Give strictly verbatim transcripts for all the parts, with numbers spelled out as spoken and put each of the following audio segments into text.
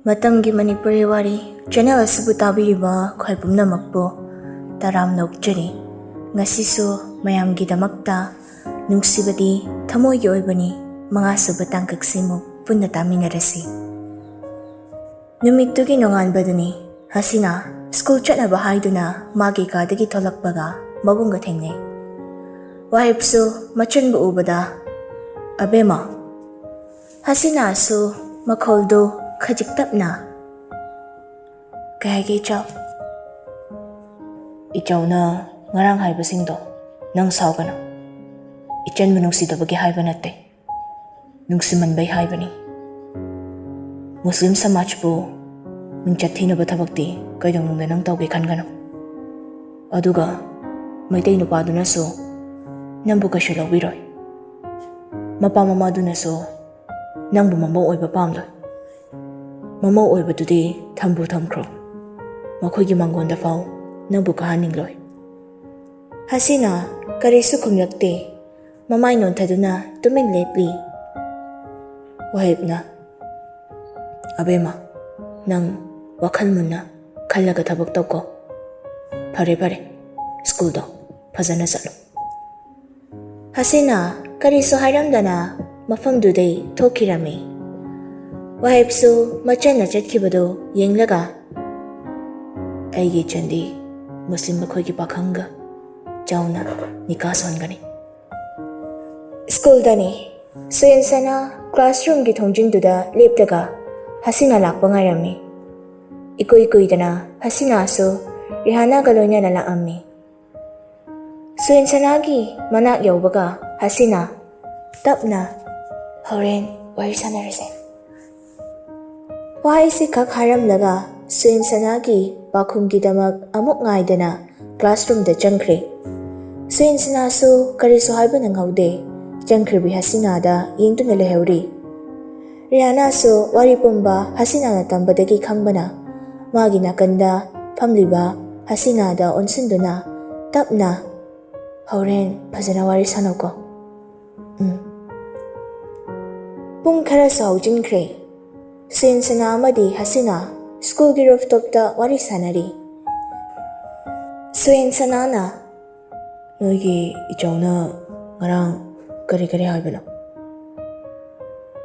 ꯃꯇꯝꯒꯤ ꯃꯅꯤꯄꯨꯔꯤ ꯋꯥꯔꯤ ꯆꯦꯅꯦꯜ ꯑꯁꯤꯕꯨ ꯇꯥꯕꯤꯔꯤꯕ ꯑꯩꯈꯣꯏ ꯄꯨꯝꯅꯃꯛꯄꯨ ꯇꯔꯥꯝꯅ ꯑꯣꯛꯆꯔꯤ꯫ ꯉꯁꯤꯁꯨ ꯃꯌꯥꯝꯒꯤꯗꯃꯛꯇ ꯅꯨꯡꯁꯤꯕꯗꯤ ꯊꯃꯣꯏꯒꯤ ꯑꯣꯏꯕꯅꯤ ꯃꯉꯥꯁꯨꯕ ꯇꯥꯡꯀꯛꯁꯤꯃꯨꯛ ꯄꯨꯟꯅ ꯇꯥꯃꯤꯟꯅꯔꯁꯤ꯫ ꯅꯨꯃꯤꯠꯇꯨꯒꯤ ꯅꯣꯡꯉꯥꯟꯕꯗꯅꯤ ꯍꯁꯤꯅꯥ ꯁ꯭ꯀꯨꯜ ꯆꯠꯅꯕ ꯍꯥꯏꯗꯨꯅ ꯃꯥꯒꯤ ꯀꯥꯗꯒꯤ ꯊꯣꯛꯂꯛꯄꯒ ꯃꯕꯨꯡꯒ ꯊꯦꯡꯅꯩ꯫ ꯋꯥꯍꯤꯞꯁꯨ ꯃꯆꯟꯕꯨ ꯎꯕꯗ, "ꯑꯕꯦꯝꯃ!" ꯍꯁꯤꯅꯥꯁꯨ ꯃꯈꯣꯜꯗꯨ ꯈꯖꯤꯛ ꯇꯞꯅ, "ꯀꯩ ꯍꯥꯏꯒꯦ, ꯏꯆꯥꯎ?" "ꯏꯆꯥꯎꯅ ꯉꯔꯥꯡ ꯍꯥꯏꯕꯁꯤꯡꯗꯣ ꯅꯪ ꯁꯥꯎꯒꯅꯨ꯫ ꯏꯆꯟꯕꯨ ꯅꯨꯡꯁꯤꯗꯕꯒꯤ ꯍꯥꯏꯕ ꯅꯠꯇꯦ, ꯅꯨꯡꯁꯤꯃꯟꯕꯩ ꯍꯥꯏꯕꯅꯤ꯫ ꯃꯨꯁꯂꯤꯝ ꯁꯃꯥꯖꯄꯨ ꯃꯤꯡꯆꯠ ꯊꯤꯅꯕ ꯊꯕꯛꯇꯤ ꯀꯩꯗꯧꯅꯨꯡꯗ ꯅꯪ ꯇꯧꯒꯦ ꯈꯟꯒꯅꯨ꯫ ꯑꯗꯨꯒ ꯃꯩꯇꯩ ꯅꯨꯄꯥꯗꯨꯅꯁꯨ ꯅꯪꯕꯨ ꯀꯩꯁꯨ ꯂꯧꯕꯤꯔꯣꯏ꯫ ꯃꯄꯥ ꯃꯃꯥꯗꯨꯅꯁꯨ ꯅꯪꯕꯨ ꯃꯃꯧ ꯑꯣꯏꯕ ꯄꯥꯝꯂꯣꯏ꯫ ꯃꯃꯧ ꯑꯣꯏꯕꯗꯨꯗꯤ ꯊꯝꯕꯨ ꯊꯝꯈ꯭ꯔꯣ, ꯃꯈꯣꯏꯒꯤ ꯃꯥꯡꯒꯣꯟꯗ ꯐꯥꯎ ꯅꯪꯕꯨ ꯀꯥꯍꯟꯅꯤꯡꯂꯣꯏ꯫" ꯍꯁꯤꯅꯥ ꯀꯔꯤꯁꯨ ꯈꯨꯝꯂꯛꯇꯦ꯫ ꯃꯃꯥꯏ ꯅꯣꯟꯊꯗꯨꯅ ꯇꯨꯃꯤꯟ ꯂꯦꯞꯂꯤ꯫ ꯋꯥꯍꯤꯞꯅ, "ꯑꯕꯦꯝꯃ, ꯅꯪ ꯋꯥꯈꯜ ꯃꯨꯟꯅ ꯈꯜꯂꯒ ꯊꯕꯛ ꯇꯧꯀꯣ꯫ ꯐꯔꯦ, ꯐꯔꯦ, ꯁ꯭ꯀꯨꯜꯗꯣ ꯐꯖꯅ ꯆꯠꯂꯨ꯫" ꯍꯁꯤꯅꯥ ꯀꯔꯤꯁꯨ ꯍꯥꯏꯔꯝꯗꯅ ꯃꯐꯝꯗꯨꯗꯩ ꯊꯣꯛꯈꯤꯔꯝꯃꯤ꯫ ꯋꯥꯍꯤꯞꯁꯨ ꯃꯆꯟꯅ ꯆꯠꯈꯤꯕꯗꯨ ꯌꯦꯡꯂꯒ, "ꯑꯩꯒꯤ ꯏꯆꯟꯗꯤ ꯃꯨꯁꯂꯤꯝ ꯃꯈꯣꯏꯒꯤ ꯄꯥꯈꯪꯒ ꯆꯥꯎꯅ ꯅꯤꯀꯥ ꯁꯣꯟꯒꯅꯤ꯫" ꯁ꯭ꯀꯨꯜꯗꯅꯤ꯫ ꯁꯨꯌꯦꯟꯁꯅꯥ ꯀ꯭ꯂꯥꯁꯔꯨꯝꯒꯤ ꯊꯣꯡꯖꯤꯟꯗꯨꯗ ꯂꯦꯞꯂꯒ ꯍꯁꯤꯅꯥ ꯂꯥꯛꯄ ꯉꯥꯏꯔꯝꯃꯤ꯫ ꯏꯀꯨꯏ ꯀꯨꯏꯗꯅ ꯍꯁꯤꯅꯥꯁꯨ ꯔꯤꯍꯥꯅꯥꯒ ꯂꯣꯏꯅꯅ ꯂꯥꯛꯑꯝꯃꯤ꯫ ꯁꯨꯌꯦꯟꯁꯅꯥꯒꯤ ꯃꯅꯥꯛ ꯌꯧꯕꯒ ꯍꯁꯤꯅꯥ ꯇꯞꯅ, "ꯍꯣꯔꯦꯟ ꯋꯥꯔꯤ ꯁꯥꯟꯅꯔꯁꯦ꯫" ꯋꯥꯍꯩꯁꯤ ꯈꯛ ꯍꯥꯏꯔꯝꯂꯒ ꯁꯨꯌꯦꯟꯁꯅꯥꯒꯤ ꯄꯥꯎꯈꯨꯝꯒꯤꯗꯃꯛ ꯑꯃꯨꯛ ꯉꯥꯏꯗꯅ ꯀ꯭ꯂꯥꯁꯔꯨꯝꯗ ꯆꯪꯈ꯭ꯔꯦ꯫ ꯁꯨꯌꯦꯟꯁꯅꯥꯁꯨ ꯀꯔꯤꯁꯨ ꯍꯥꯏꯕ ꯅꯪꯍꯧꯗꯦ꯫ ꯆꯪꯈ꯭ꯔꯕꯤ ꯍꯁꯤꯅꯥꯗ ꯌꯦꯡꯗꯨꯅ ꯂꯩꯍꯧꯔꯤ꯫ ꯔꯤꯍꯥꯅꯥꯁꯨ ꯋꯥꯔꯤ ꯄꯨꯝꯕ ꯍꯁꯤꯅꯥꯅ ꯇꯝꯕꯗꯒꯤ ꯈꯪꯕꯅ ꯃꯥꯒꯤ ꯅꯥꯀꯟꯗ ꯐꯝꯂꯤꯕ ꯍꯁꯤꯅꯥꯗ ꯑꯣꯟꯁꯤꯟꯗꯨꯅ ꯇꯞꯅ, "ꯍꯣꯔꯦꯟ ꯐꯖꯅ ꯋꯥꯔꯤ ꯁꯥꯟꯅꯧꯀꯣ꯫" ꯎꯝ꯫ ꯄꯨꯡ ꯈꯔꯁꯨ ꯍꯧꯖꯤꯟꯈ꯭ꯔꯦ꯫ ꯁꯨꯌꯦꯟꯁꯅꯥ ꯑꯃꯗꯤ ꯍꯁꯤꯅꯥ ꯁ꯭ꯀꯨꯜꯒꯤ ꯔꯨꯐꯇꯣꯞꯇ ꯋꯥꯔꯤ ꯁꯥꯟꯅꯔꯤ꯫ ꯁꯨꯌꯦꯟꯁꯅꯥꯅ, "ꯅꯣꯏꯒꯤ ꯏꯆꯧꯅ ꯉꯔꯥꯡ ꯀꯔꯤ ꯀꯔꯤ ꯍꯥꯏꯕꯅꯣ?"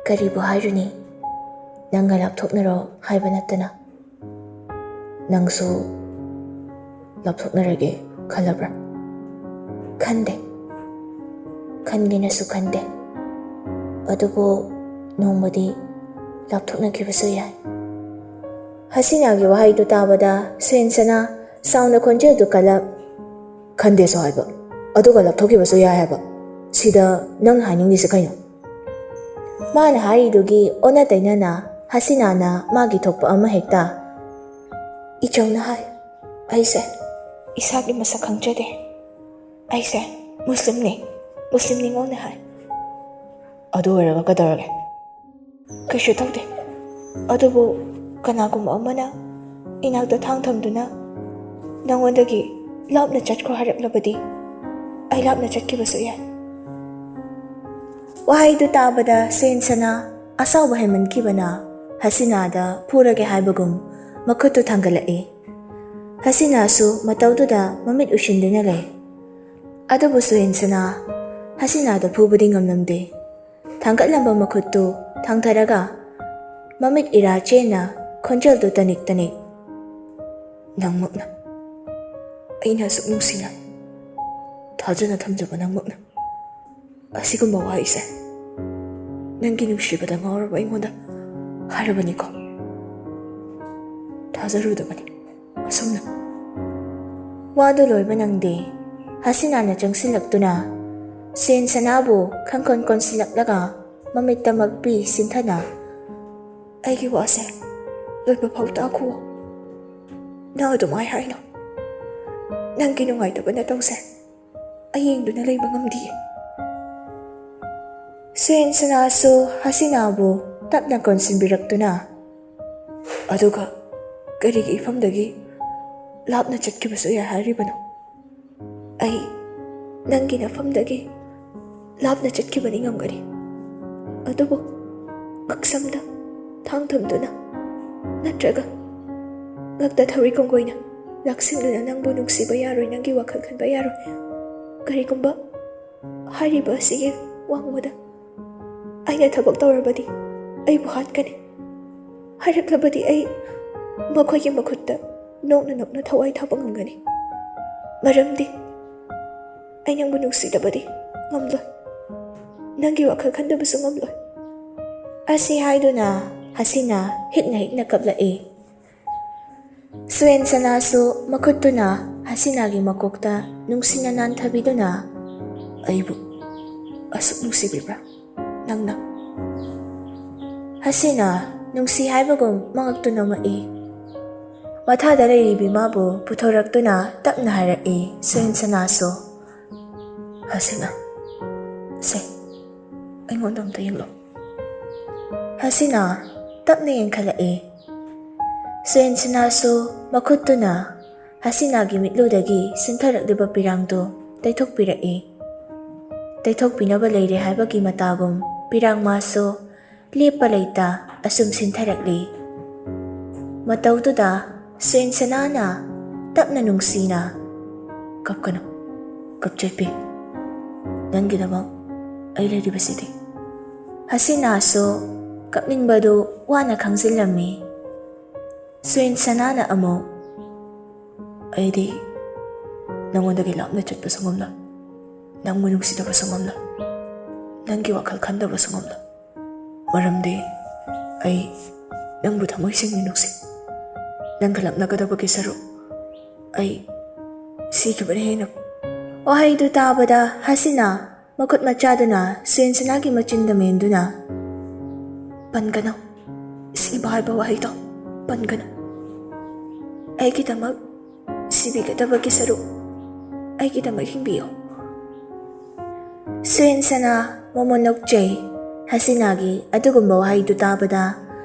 "ꯀꯔꯤꯕꯨ ꯍꯥꯏꯔꯨꯅꯤ, ꯅꯪꯒ ꯂꯥꯞꯊꯣꯛꯅꯔꯣ ꯍꯥꯏꯕ ꯅꯠꯇꯅ꯫ ꯅꯪꯁꯨ ꯂꯥꯞꯊꯣꯛꯅꯔꯒꯦ ꯈꯜꯂꯕ꯭ꯔꯥ?" "ꯈꯟꯗꯦ, ꯈꯟꯒꯦꯅꯁꯨ ꯈꯟꯗꯦ꯫ ꯑꯗꯨꯕꯨ ꯅꯣꯡꯃꯗꯤ ꯂꯥꯞꯊꯣꯛꯅꯈꯤꯕꯁꯨ ꯌꯥꯏ꯫" ꯍꯁꯤꯅꯥꯒꯤ ꯋꯥꯍꯩꯗꯨ ꯇꯥꯕꯗ ꯁꯨꯌꯦꯟꯁꯅꯥ ꯁꯥꯎꯅ ꯈꯣꯟꯖꯦꯜꯗꯨ ꯀꯜꯂꯞ, "ꯈꯟꯗꯦꯁꯨ ꯍꯥꯏꯕ, ꯑꯗꯨꯒ ꯂꯥꯞꯊꯣꯛꯈꯤꯕꯁꯨ ꯌꯥꯏ ꯍꯥꯏꯕ꯫ ꯁꯤꯗ ꯅꯪꯅ ꯍꯥꯏꯅꯤꯡꯂꯤꯁꯦ ꯀꯩꯅꯣ?" ꯃꯥꯅ ꯍꯥꯏꯔꯤꯗꯨꯒꯤ ꯑꯣꯟꯅ ꯇꯩꯅꯅ ꯍꯁꯤꯅꯥꯅ ꯃꯥꯒꯤ ꯊꯣꯛꯄ ꯑꯃ ꯍꯦꯛꯇ, "ꯏꯆꯧꯅ ꯍꯥꯏ, ꯑꯩꯁꯦ ꯏꯁꯥꯒꯤ ꯃꯁꯛ ꯈꯪꯖꯗꯦ꯫ ꯑꯩꯁꯦ ꯃꯨꯁꯂꯤꯝꯅꯤ, ꯃꯨꯁꯂꯤꯝ ꯅꯤꯉꯣꯜꯅ ꯍꯥꯏ꯫" "ꯑꯗꯨ ꯑꯣꯏꯔꯒ ꯀꯩꯗꯧꯔꯒꯦ?" "ꯀꯩꯁꯨ ꯇꯧꯗꯦ꯫ ꯑꯗꯨꯕꯨ ꯀꯅꯥꯒꯨꯝꯕ ꯑꯃꯅ ꯏꯅꯥꯛꯇ ꯊꯥꯡ ꯊꯝꯗꯨꯅ ꯅꯉꯣꯟꯗꯒꯤ ꯂꯥꯞꯅ ꯆꯠꯈ꯭ꯔꯣ ꯍꯥꯏꯔꯛꯂꯕꯗꯤ ꯑꯩ ꯂꯥꯞꯅ ꯆꯠꯈꯤꯕꯁꯨ ꯌꯥꯏ꯫" ꯋꯥꯍꯩꯗꯨ ꯇꯥꯕꯗ ꯁꯨꯌꯦꯟꯁꯅꯥ ꯑꯁꯥꯎꯕ ꯍꯦꯟꯃꯟꯈꯤꯕꯅ ꯍꯁꯤꯅꯥꯗ ꯐꯨꯔꯒꯦ ꯍꯥꯏꯕꯒꯨꯝ ꯃꯈꯨꯠꯇꯨ ꯊꯥꯡꯒꯠꯂꯛꯏ꯫ ꯍꯁꯤꯅꯥꯁꯨ ꯃꯇꯧꯗꯨꯗ ꯃꯃꯤꯠ ꯎꯏꯁꯤꯟꯗꯨꯅ ꯂꯩ꯫ ꯑꯗꯨꯕꯨ ꯁꯨꯌꯦꯟꯁꯅꯥ ꯍꯁꯤꯅꯥꯗ ꯐꯨꯕꯗꯤ ꯉꯝꯂꯝꯗꯦ꯫ ꯊꯥꯡꯒꯠꯂꯝꯕ ꯃꯈꯨꯠꯇꯨ ꯊꯥꯡꯊꯔꯒ ꯃꯃꯤꯠ ꯏꯔꯥ ꯆꯦꯟꯅ ꯈꯣꯟꯖꯦꯜꯗꯨ ꯇꯅꯤꯛ ꯇꯅꯤꯛ, "ꯅꯪꯃꯛꯅ, ꯑꯩꯅ ꯑꯁꯨꯛ ꯅꯨꯡꯁꯤꯅ, ꯊꯥꯖꯅ ꯊꯝꯖꯕ ꯅꯪꯃꯛꯅ ꯑꯁꯤꯒꯨꯝꯕ ꯋꯥꯍꯩꯁꯦ ꯅꯪꯒꯤ ꯅꯨꯡꯁꯤꯕꯗ ꯉꯥꯎꯔꯕ ꯑꯩꯉꯣꯟꯗ ꯍꯥꯏꯔꯕꯅꯤꯀꯣ? ꯊꯥꯖꯔꯨꯗꯕꯅꯤ ꯑꯁꯨꯝꯅ꯫" ꯋꯥꯗꯨ ꯂꯣꯏꯕ ꯅꯪꯗꯦ꯫ ꯍꯁꯤꯅꯥꯅ ꯆꯪꯁꯤꯜꯂꯛꯇꯨꯅ ꯁꯨꯌꯦꯟꯁꯅꯥꯕꯨ ꯈꯪꯀꯣꯟ ꯀꯣꯟꯁꯤꯜꯂꯛꯂꯒ ꯃꯃꯤꯠꯇ ꯃꯛꯄꯤ ꯁꯤꯟꯊꯅ, "ꯑꯩꯒꯤ ꯋꯥꯁꯦ ꯂꯣꯏꯕ ꯐꯥꯎ ꯇꯥꯈꯨꯑꯣ꯫ ꯅꯪ ꯑꯗꯨꯃꯥꯏ ꯍꯥꯏꯅꯣ꯫ ꯅꯪꯒꯤ ꯅꯨꯡꯉꯥꯏꯇꯕ ꯅꯇꯧꯁꯦ ꯑꯩ ꯌꯦꯡꯗꯨꯅ ꯂꯩꯕ ꯉꯝꯗꯤꯌꯦ꯫" ꯁꯨꯌꯦꯟꯁꯅꯥꯁꯨ ꯍꯁꯤꯅꯥꯕꯨ ꯇꯞꯅ ꯀꯣꯟꯁꯤꯟꯕꯤꯔꯛꯇꯨꯅ, "ꯑꯗꯨꯒ ꯀꯔꯤꯒꯤ ꯏꯐꯝꯗꯒꯤ ꯂꯥꯞꯅ ꯆꯠꯈꯤꯕꯁꯨ ꯌꯥꯏ ꯍꯥꯏꯔꯤꯕꯅꯣ? ꯑꯩ ꯅꯪꯒꯤ ꯅꯐꯝꯗꯒꯤ ꯂꯥꯞꯅ ꯆꯠꯈꯤꯕꯅꯤ ꯉꯝꯒꯅꯤ, ꯑꯗꯨꯕꯨ ꯉꯛꯁꯝꯗ ꯊꯥꯡ ꯊꯝꯗꯨꯅ, ꯅꯠꯇ꯭ꯔꯒ ꯉꯛꯇ ꯊꯧꯔꯤ ꯀꯣꯡꯒꯣꯏꯅ ꯂꯥꯛꯁꯤꯟꯗꯨꯅ ꯅꯪꯕꯨ ꯅꯨꯡꯁꯤꯕ ꯌꯥꯔꯣꯏ, ꯅꯪꯒꯤ ꯋꯥꯈꯜ ꯈꯟꯕ ꯌꯥꯔꯣꯏ꯫ ꯀꯔꯤꯒꯨꯝꯕ ꯍꯥꯏꯔꯤꯕ ꯑꯁꯤꯒꯤ ꯋꯥꯡꯃꯗ ꯑꯩꯅ ꯊꯕꯛ ꯇꯧꯔꯕꯗꯤ ꯑꯩꯕꯨ ꯍꯥꯠꯀꯅꯤ꯫ ꯍꯥꯏꯔꯛꯂꯕꯗꯤ ꯑꯩ ꯃꯈꯣꯏꯒꯤ ꯃꯈꯨꯠꯇ ꯅꯣꯛꯅ ꯅꯣꯛꯅ ꯊꯋꯥꯏ ꯊꯥꯕ ꯉꯝꯒꯅꯤ꯫ ꯃꯔꯝꯗꯤ ꯑꯩ ꯅꯪꯕꯨ ꯅꯨꯡꯁꯤꯗꯕꯗꯤ ꯉꯝꯂꯣꯏ꯫ ꯅꯪꯒꯤ ꯋꯥꯈꯜ ꯈꯟꯗꯕꯁꯨ ꯉꯝꯂꯣꯏ꯫ ꯑꯁꯤ ꯍꯥꯏꯗꯨꯅ ꯍꯁꯤꯅꯥ ꯍꯤꯛꯅ ꯍꯤꯛꯅ ꯀꯞꯂꯛꯏ꯫ ꯁꯨꯌꯦꯟ ꯁꯅꯥꯁꯨ ꯃꯈꯨꯠꯇꯨꯅ ꯍꯁꯤꯅꯥꯒꯤ ꯃꯀꯣꯛꯇ ꯅꯨꯡꯁꯤꯅ ꯅꯥꯟꯊꯕꯤꯗꯨꯅ, "ꯑꯩꯕꯨ ꯑꯁꯨꯛ ꯅꯨꯡꯁꯤꯕꯤꯕ꯭ꯔꯥ ꯅꯪꯅ?" ꯍꯁꯤꯅꯥ ꯅꯨꯡꯁꯤ ꯍꯥꯏꯕꯒꯨꯝ ꯃꯉꯛꯇꯨ ꯅꯣꯝꯃꯛꯏ꯫ ꯃꯊꯥꯗ ꯂꯩꯔꯤꯕꯤ ꯃꯥꯕꯨ ꯄꯨꯊꯣꯔꯛꯇꯨꯅ ꯇꯞꯅ ꯍꯥꯏꯔꯛꯏ ꯁꯨꯌꯦꯟ ꯁꯅꯥꯁꯨ, "ꯍꯁꯤꯅꯥ, ꯁꯦ, ꯑꯩꯉꯣꯟꯗ ꯑꯝꯇ ꯌꯦꯡꯂꯣ꯫" ꯍꯁꯤꯅꯥ ꯇꯞꯅ ꯌꯦꯡꯈꯠꯂꯛꯏ꯫ ꯁꯨꯌꯦꯟ ꯁꯅꯥꯁꯨ ꯃꯈꯨꯠꯇꯨꯅ ꯍꯁꯤꯅꯥꯒꯤ ꯃꯤꯠꯂꯨꯗꯒꯤ ꯁꯤꯟꯊꯔꯛꯂꯤꯕ ꯄꯤꯔꯥꯡꯗꯨ ꯇꯩꯊꯣꯛꯄꯤꯔꯛꯏ꯫ ꯇꯩꯊꯣꯛꯄꯤꯅꯕ ꯂꯩꯔꯦ ꯍꯥꯏꯕꯒꯤ ꯃꯇꯥꯒꯨꯝ ꯄꯤꯔꯥꯡ ꯃꯥꯁꯨ ꯂꯦꯞꯄ ꯂꯩꯇ ꯑꯁꯨꯝ ꯁꯤꯟꯊꯔꯛꯂꯤ꯫ ꯃꯇꯧꯗꯨꯗ ꯁꯨꯌꯦꯟ ꯁꯅꯥꯅ ꯇꯞꯅ ꯅꯨꯡꯁꯤꯅ, "ꯀꯞꯀꯅꯨ, ꯀꯞꯆꯠꯄꯤ, ꯅꯪꯒꯤꯗꯃꯛ ꯑꯩ ꯂꯩꯔꯤꯕꯁꯤꯗꯤ꯫" ꯍꯁꯤꯅꯥꯁꯨ ꯀꯞꯅꯤꯡꯕꯗꯨ ꯋꯥꯅ ꯈꯪꯖꯤꯜꯂꯝꯃꯤ꯫ ꯁꯨꯌꯦꯟ ꯁꯅꯥꯅ ꯑꯃꯨꯛ, "ꯑꯩꯗꯤ ꯅꯪꯉꯣꯟꯗꯒꯤ ꯂꯥꯞꯅ ꯆꯠꯄꯁꯨ ꯉꯝꯂꯣꯏ, ꯅꯪꯕꯨ ꯅꯨꯡꯁꯤꯗꯕꯁꯨ ꯉꯝꯂꯣꯏ, ꯅꯪꯒꯤ ꯋꯥꯈꯜ ꯈꯟꯗꯕꯁꯨ ꯉꯝꯂꯣꯏ꯫ ꯃꯔꯝꯗꯤ ꯑꯩ ꯅꯪꯕꯨ ꯊꯃꯣꯏ ꯁꯦꯡꯅ ꯅꯨꯡꯁꯤ꯫ ꯅꯪꯒ ꯂꯥꯞꯅꯒꯗꯕꯒꯤ ꯁꯔꯨꯛ ꯑꯩ ꯁꯤꯈꯤꯕꯅ ꯍꯦꯟꯅ꯫" ꯋꯥꯍꯩꯗꯨ ꯇꯥꯕꯗ ꯍꯁꯤꯅꯥ ꯃꯈꯨꯠ ꯃꯆꯥꯗꯨꯅ ꯁꯨꯌꯦꯟ ꯁꯅꯥꯒꯤ ꯃꯆꯤꯟꯗ ꯃꯦꯟꯗꯨꯅ, "ꯄꯟꯒꯅꯨ, ꯁꯤꯕ ꯍꯥꯏꯕ ꯋꯥꯍꯩꯗꯣ ꯄꯟꯒꯅꯨ꯫ ꯑꯩꯒꯤꯗꯃꯛ ꯁꯤꯕꯤꯒꯗꯕꯒꯤ ꯁꯔꯨꯛ ꯑꯩꯒꯤꯗꯃꯛ ꯍꯤꯡꯕꯤꯌꯨ꯫" ꯁꯨꯌꯦꯟ ꯁꯅꯥ ꯃꯃꯣꯟ ꯅꯣꯛꯆꯩ꯫ ꯍꯁꯤꯅꯥꯒꯤ ꯑꯗꯨꯒꯨꯝꯕ ꯋꯥꯍꯩꯗꯨ ꯇꯥꯕꯗ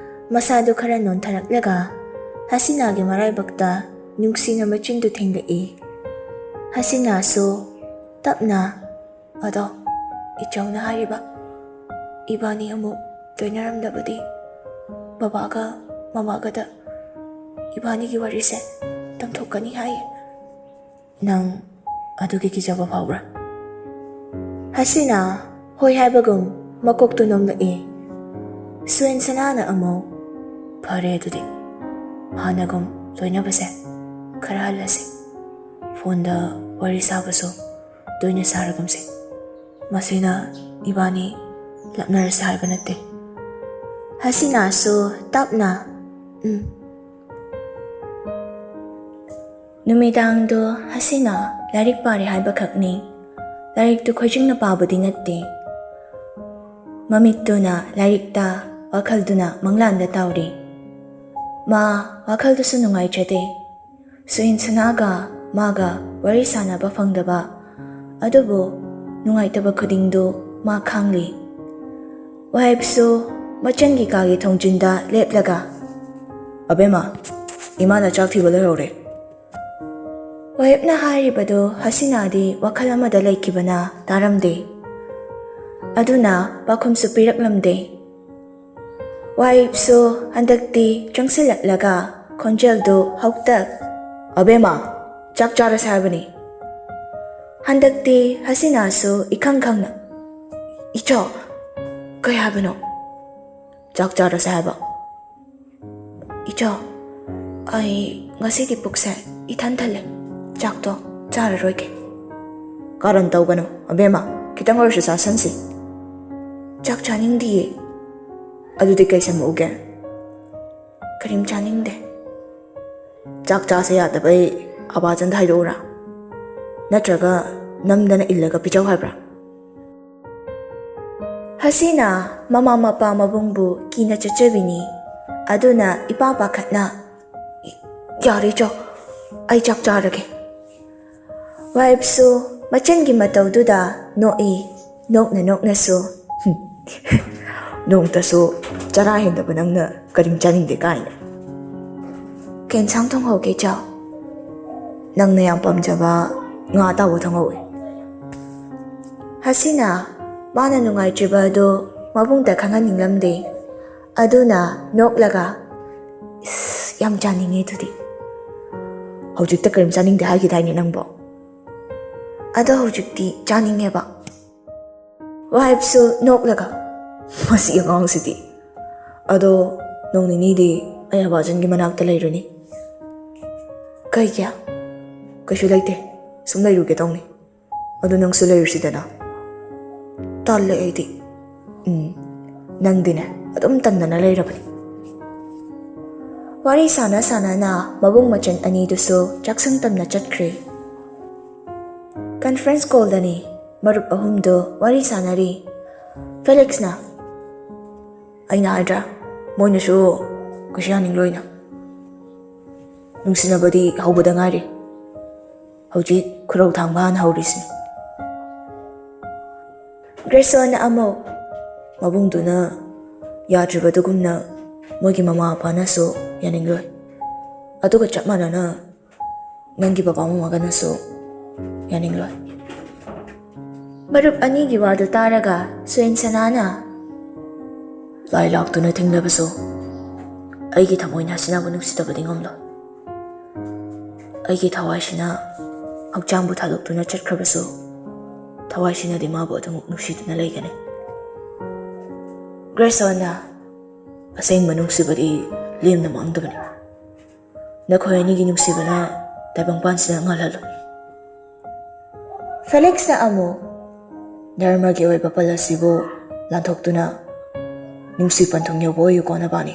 ꯃꯁꯥꯗꯨ ꯈꯔ ꯅꯣꯟꯊꯔꯛꯂꯒ ꯍꯁꯤꯅꯥꯒꯤ ꯃꯔꯥꯏꯕꯛꯇ ꯅꯨꯡꯁꯤꯅ ꯃꯆꯤꯟꯗꯨ ꯊꯦꯡꯂꯛꯏ꯫ ꯍꯁꯤꯅꯥꯁꯨ ꯇꯞꯅ, "ꯑꯗꯣ ꯏꯆꯧꯅ ꯍꯥꯏꯔꯤꯕ ꯏꯕꯥꯅꯤ ꯑꯃꯨꯛ ꯇꯣꯏꯅꯔꯝꯗꯕꯗꯤ ꯕꯕꯥꯒ ꯃꯃꯥꯒꯗ ꯏꯕꯥꯅꯤꯒꯤ ꯋꯥꯔꯤꯁꯦ ꯇꯝꯊꯣꯛꯀꯅꯤ ꯍꯥꯏꯌꯦ꯫ ꯅꯪ ꯑꯗꯨꯒꯤ ꯀꯤꯖꯕ ꯐꯥꯎꯕ꯭ꯔꯥ? ꯍꯁꯤꯅꯥ ꯍꯣꯏ ꯍꯥꯏꯕꯒꯨꯝ ꯃꯀꯣꯛꯇꯨ ꯅꯣꯝꯂꯛꯏ꯫ ꯁꯨꯏꯟ ꯁꯅꯥꯅ ꯑꯃꯨꯛ, "ꯐꯔꯦ ꯑꯗꯨꯗꯤ, ꯍꯥꯟꯅꯒꯨꯝ ꯂꯣꯏꯅꯕꯁꯦ ꯈꯔ ꯍꯜꯂꯁꯤ꯫ ꯐꯣꯟꯗ ꯋꯥꯔꯤ ꯁꯥꯕꯁꯨ ꯇꯣꯏꯅ ꯁꯥꯔꯒꯨꯝꯁꯤ꯫ ꯃꯁꯤꯅ ꯏꯕꯥꯅꯤ ꯂꯥꯞꯅꯔꯁꯤ ꯍꯥꯏꯕ ꯅꯠꯇꯦ꯫" ꯍꯁꯤꯅꯥꯁꯨ ꯇꯞꯅ, "ꯎꯝ꯫" ꯅꯨꯃꯤꯗꯥꯡꯗꯣ ꯍꯁꯤꯅꯥ ꯂꯥꯏꯔꯤꯛ ꯄꯥꯔꯤ ꯍꯥꯏꯕꯈꯛꯅꯤ꯫ ꯂꯥꯏꯔꯤꯛꯇꯨ ꯈꯣꯏꯖꯤꯡꯅ ꯄꯥꯕꯗꯤ ꯅꯠꯇꯦ꯫ ꯃꯃꯤꯠꯇꯨꯅ ꯂꯥꯏꯔꯤꯛꯇ, ꯋꯥꯈꯜꯗꯨꯅ ꯃꯪꯂꯥꯟꯗ ꯇꯥꯎꯔꯤ꯫ ꯃꯥ ꯋꯥꯈꯜꯗꯨꯁꯨ ꯅꯨꯡꯉꯥꯏꯖꯗꯦ꯫ ꯁꯨꯏꯟ ꯁꯅꯥꯒ ꯃꯥꯒ ꯋꯥꯔꯤ ꯁꯥꯟꯅꯕ ꯐꯪꯗꯕ, ꯑꯗꯨꯕꯨ ꯅꯨꯡꯉꯥꯏꯇꯕ ꯈꯨꯗꯤꯡꯗꯨ ꯃꯥ ꯈꯥꯡꯂꯤ꯫ ꯋꯥꯍꯦꯞꯁꯨ ꯃꯆꯟꯒꯤ ꯀꯥꯒꯤ ꯊꯣꯡꯖꯤꯟꯗ ꯂꯦꯞꯂꯒ, "ꯑꯕꯦꯝꯃ, ꯏꯃꯥꯅ ꯆꯥꯛ ꯊꯤꯕ ꯂꯣꯏꯍꯧꯔꯦ꯫" ꯋꯥꯍꯦꯞꯅ ꯍꯥꯏꯔꯤꯕꯗꯨ ꯍꯁꯤꯅꯥꯗꯤ ꯋꯥꯈꯜ ꯑꯃꯗ ꯂꯩꯈꯤꯕꯅ ꯇꯥꯔꯝꯗꯦ꯫ ꯑꯗꯨꯅ ꯄꯥꯎꯈꯨꯝꯁꯨ ꯄꯤꯔꯛꯂꯝꯗꯦ꯫ ꯋꯥꯍꯦꯞꯁꯨ ꯍꯟꯗꯛꯇꯤ ꯆꯪꯁꯤꯜꯂꯛꯂꯒ ꯈꯣꯟꯖꯦꯜꯗꯨ ꯍꯧꯇꯛ, "ꯑꯕꯦꯝꯃ, ꯆꯥꯛ ꯆꯥꯔꯁꯦ ꯍꯥꯏꯕꯅꯤ꯫" ꯍꯟꯗꯛꯇꯤ ꯍꯁꯤꯅꯥꯁꯨ ꯏꯈꯪ ꯈꯪꯅ, "ꯏꯆꯥ, ꯀꯩ ꯍꯥꯏꯕꯅꯣ?" "ꯆꯥꯛ ꯆꯥꯔꯁꯦ ꯍꯥꯏꯕ꯫" "ꯏꯆꯥ, ꯑꯩ ꯉꯁꯤꯗꯤ ꯄꯨꯛꯁꯦ ꯏꯊꯟ ꯊꯜꯂꯦ, ꯆꯥꯛꯇꯣ ꯆꯥꯔꯔꯣꯏꯒꯦ꯫" "ꯀꯥꯔꯟ ꯇꯧꯒꯅꯨ ꯑꯕꯦꯝꯃ, ꯈꯤꯇꯪ ꯑꯣꯏꯔꯁꯨ ꯆꯥꯁꯟꯁꯤ꯫" "ꯆꯥꯛ ꯆꯥꯅꯤꯡꯗꯤꯌꯦ꯫" "ꯑꯗꯨꯗꯤ ꯀꯩ ꯁꯦꯝꯃꯛꯎꯒꯦ?" "ꯀꯔꯤꯝ ꯆꯥꯅꯤꯡꯗꯦ꯫" "ꯆꯥꯛ ꯆꯥꯁꯦ ꯌꯥꯗꯕꯩ ꯑꯕꯥꯆꯟꯗ ꯍꯥꯏꯗꯣꯛꯎꯔꯥ? ꯅꯠꯇ꯭ꯔꯒ ꯅꯝꯗꯅ ꯏꯜꯂꯒ ꯄꯤꯖꯧ ꯍꯥꯏꯕ꯭ꯔꯥ?" ꯍꯁꯤꯅꯥ ꯃꯃꯥ ꯃꯄꯥ ꯃꯕꯨꯡꯕꯨ ꯀꯤꯅ ꯆꯠꯆꯕꯤꯅꯤ꯫ ꯑꯗꯨꯅ ꯏꯄꯥ ꯄꯥꯈꯠꯅ, "ꯌꯥꯔꯦ ꯏꯆꯥ, ꯑꯩ ꯆꯥꯛ ꯆꯥꯔꯒꯦ꯫" ꯋꯥꯍꯦꯞꯁꯨ ꯃꯆꯟꯒꯤ ꯃꯇꯧꯗꯨꯗ ꯅꯣꯛꯏ, ꯅꯣꯛꯅ ꯅꯣꯛꯅꯁꯨ꯫ "ꯅꯣꯡꯇꯁꯨ ꯆꯔꯥ ꯍꯦꯟꯗꯕ ꯅꯪꯅ ꯀꯔꯤꯝ ꯆꯥꯅꯤꯡꯗꯦ ꯀꯥꯏꯅ꯫ ꯀꯩ ꯏꯟꯁꯥꯡ ꯊꯣꯡꯍꯧꯒꯦ ꯏꯆꯥ?" "ꯅꯪꯅ ꯌꯥꯝ ꯄꯥꯝꯖꯕ ꯉꯥ ꯑꯇꯥꯎꯕ ꯊꯣꯡꯍꯧꯋꯦ꯫" ꯍꯁꯤꯅꯥ ꯃꯥꯅ ꯅꯨꯡꯉꯥꯏꯇ꯭ꯔꯤꯕ ꯑꯗꯨ ꯃꯕꯨꯡꯗ ꯈꯪꯍꯟꯅꯤꯡꯂꯝꯗꯦ꯫ ꯑꯗꯨꯅ ꯅꯣꯛꯂꯒ, "ꯏꯁ, ꯌꯥꯝ ꯆꯥꯅꯤꯡꯉꯦ ꯑꯗꯨꯗꯤ꯫ ꯍꯧꯖꯤꯛꯇ ꯀꯔꯤꯝ ꯆꯥꯅꯤꯡꯗꯦ ꯍꯥꯏꯈꯤꯗꯥꯏꯅꯦ ꯅꯪꯕꯣ? ꯑꯗꯣ ꯍꯧꯖꯤꯛꯇꯤ ꯆꯥꯅꯤꯡꯉꯦꯕ꯫" ꯋꯥꯏꯐꯁꯨ ꯅꯣꯛꯂꯒ, "ꯃꯁꯤ ꯑꯉꯥꯡꯁꯤꯗꯤ꯫ ꯑꯗꯣ ꯅꯣꯡ ꯅꯤꯅꯤꯗꯤ ꯑꯩ ꯑꯕꯥꯖꯟꯒꯤ ꯃꯅꯥꯛꯇ ꯂꯩꯔꯨꯅꯤ꯫" "ꯀꯩꯒꯤ? ꯀꯩꯁꯨ ꯂꯩꯇꯦ, ꯁꯨꯝ ꯂꯩꯔꯨꯒꯦ ꯇꯧꯅꯤ꯫ ꯑꯗꯨ ꯅꯪꯁꯨ ꯂꯩꯔꯨꯁꯤꯗꯅ꯫" "ꯇꯜꯂꯦ ꯑꯩꯗꯤ꯫" "ꯎꯝ, ꯅꯪꯗꯤꯅꯦ ꯑꯗꯨꯝ ꯇꯟꯗꯅ ꯂꯩꯔꯕꯅꯤ꯫" ꯋꯥꯔꯤ ꯁꯥꯟꯅ ꯁꯥꯟꯅꯅ ꯃꯕꯨꯡ ꯃꯆꯟ ꯑꯅꯤꯗꯨꯁꯨ ꯆꯥꯛꯁꯪ ꯇꯝꯅ ꯆꯠꯈ꯭ꯔꯦ꯫ ꯀꯟꯐ꯭ꯔꯦꯟꯁ ꯀꯣꯜꯗꯅꯤ ꯃꯔꯨꯞ ꯑꯍꯨꯝꯗꯣ ꯋꯥꯔꯤ ꯁꯥꯟꯅꯔꯤ꯫ ꯐꯦꯂꯤꯛꯁꯅ, "ꯑꯩꯅ ꯍꯥꯏꯗ꯭ꯔꯥ, ꯃꯣꯏꯅꯁꯨ ꯀꯩꯁꯨ ꯌꯥꯅꯤꯡꯂꯣꯏꯅ꯫ ꯅꯨꯡꯁꯤꯅꯕꯗꯤ ꯍꯧꯕꯗ ꯉꯥꯏꯔꯤ꯫ ꯍꯧꯖꯤꯛ ꯈꯨꯔꯧ ꯊꯥꯡꯕ ꯍꯥꯟꯅ ꯍꯧꯔꯤꯁꯤꯅꯤ꯫" ꯒ꯭ꯔꯦꯁꯣꯟꯅ ꯑꯃꯨꯛ, "ꯃꯕꯨꯡꯗꯨꯅ ꯌꯥꯗ꯭ꯔꯤꯕꯗꯨꯒꯨꯝꯅ ꯃꯣꯏꯒꯤ ꯃꯃꯥ ꯃꯄꯥꯅꯁꯨ ꯌꯥꯅꯤꯡꯂꯣꯏ꯫ ꯑꯗꯨꯒ ꯆꯞ ꯃꯥꯟꯅꯅ ꯅꯪꯒꯤ ꯕꯕꯥ ꯃꯃꯥꯒꯅꯁꯨ ꯌꯥꯅꯤꯡꯂꯣꯏ꯫" ꯃꯔꯨꯞ ꯑꯅꯤꯒꯤ ꯋꯥꯗꯨ ꯇꯥꯔꯒ ꯁꯨꯌꯦꯟ ꯁꯅꯥꯅ, "ꯂꯥꯏ ꯂꯥꯛꯇꯨꯅ ꯊꯦꯡꯅꯕꯁꯨ ꯑꯩꯒꯤ ꯊꯃꯣꯏꯅ ꯍꯁꯤꯅꯥꯕꯨ ꯅꯨꯡꯁꯤꯗꯕꯗꯤ ꯉꯝꯂꯣꯏ꯫ ꯑꯩꯒꯤ ꯊꯋꯥꯏꯁꯤꯅ ꯍꯛꯆꯥꯡꯕꯨ ꯊꯥꯗꯣꯛꯇꯨꯅ ꯆꯠꯈ꯭ꯔꯕꯁꯨ, ꯊꯋꯥꯏꯁꯤꯅꯗꯤ ꯃꯥꯕꯨ ꯑꯗꯨꯃꯛ ꯅꯨꯡꯁꯤꯗꯨꯅ ꯂꯩꯒꯅꯤ꯫" ꯒ꯭ꯔꯦꯁꯣꯟꯅ, "ꯑꯁꯦꯡꯕ ꯅꯨꯡꯁꯤꯕꯗꯤ ꯂꯦꯝꯅ ꯃꯥꯡꯗꯕꯅꯤ꯫ ꯅꯈꯣꯏ ꯑꯅꯤꯒꯤ ꯅꯨꯡꯁꯤꯕꯅ ꯇꯥꯏꯕꯪꯄꯥꯟꯁꯤꯗ ꯉꯥꯜꯍꯜꯂꯨ꯫" ꯐꯦꯂꯤꯛꯁꯅ ꯑꯃꯨꯛ, "ꯙꯔꯃꯒꯤ ꯑꯣꯏꯕ ꯄꯜ ꯑꯁꯤꯕꯨ ꯂꯥꯟꯊꯣꯛꯇꯨꯅ ꯅꯨꯡꯁꯤ ꯄꯟꯊꯨꯡ ꯌꯧꯕ ꯑꯣꯏꯌꯨꯀꯣ ꯅꯕꯥꯅꯤ꯫"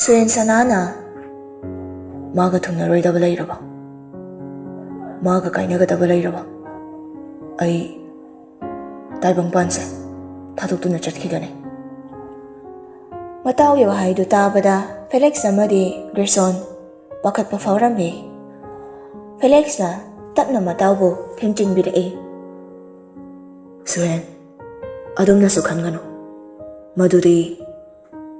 ꯁꯨꯔꯦꯟ ꯁꯅꯥꯅ, "ꯃꯥꯒ ꯊꯨꯡꯅꯔꯣꯏꯗꯕ ꯂꯩꯔꯕ, ꯃꯥꯒ ꯀꯥꯏꯅꯒꯗꯕ ꯂꯩꯔꯕ, ꯑꯩ ꯇꯥꯏꯕꯪꯄꯥꯟꯁꯦ ꯊꯥꯗꯣꯛꯇꯨꯅ ꯆꯠꯈꯤꯒꯅꯤ꯫" ꯃꯇꯥꯎꯒꯤ ꯋꯥꯍꯩꯗꯨ ꯇꯥꯕꯗ ꯐꯦꯂꯤꯛꯁ ꯑꯃꯗꯤ ꯒ꯭ꯔꯦꯁꯣꯟ ꯄꯥꯈꯠꯄ ꯐꯥꯎꯔꯝꯃꯤ꯫ ꯐꯦꯂꯤꯛꯁꯅ ꯇꯞꯅ ꯃꯇꯥꯎꯕꯨ ꯊꯦꯝꯖꯤꯟꯕꯤꯔꯛꯏ꯫ "ꯁꯨꯍꯦꯟ, ꯑꯗꯨꯝꯅꯁꯨ ꯈꯟꯒꯅꯨ꯫ ꯃꯗꯨꯗꯤ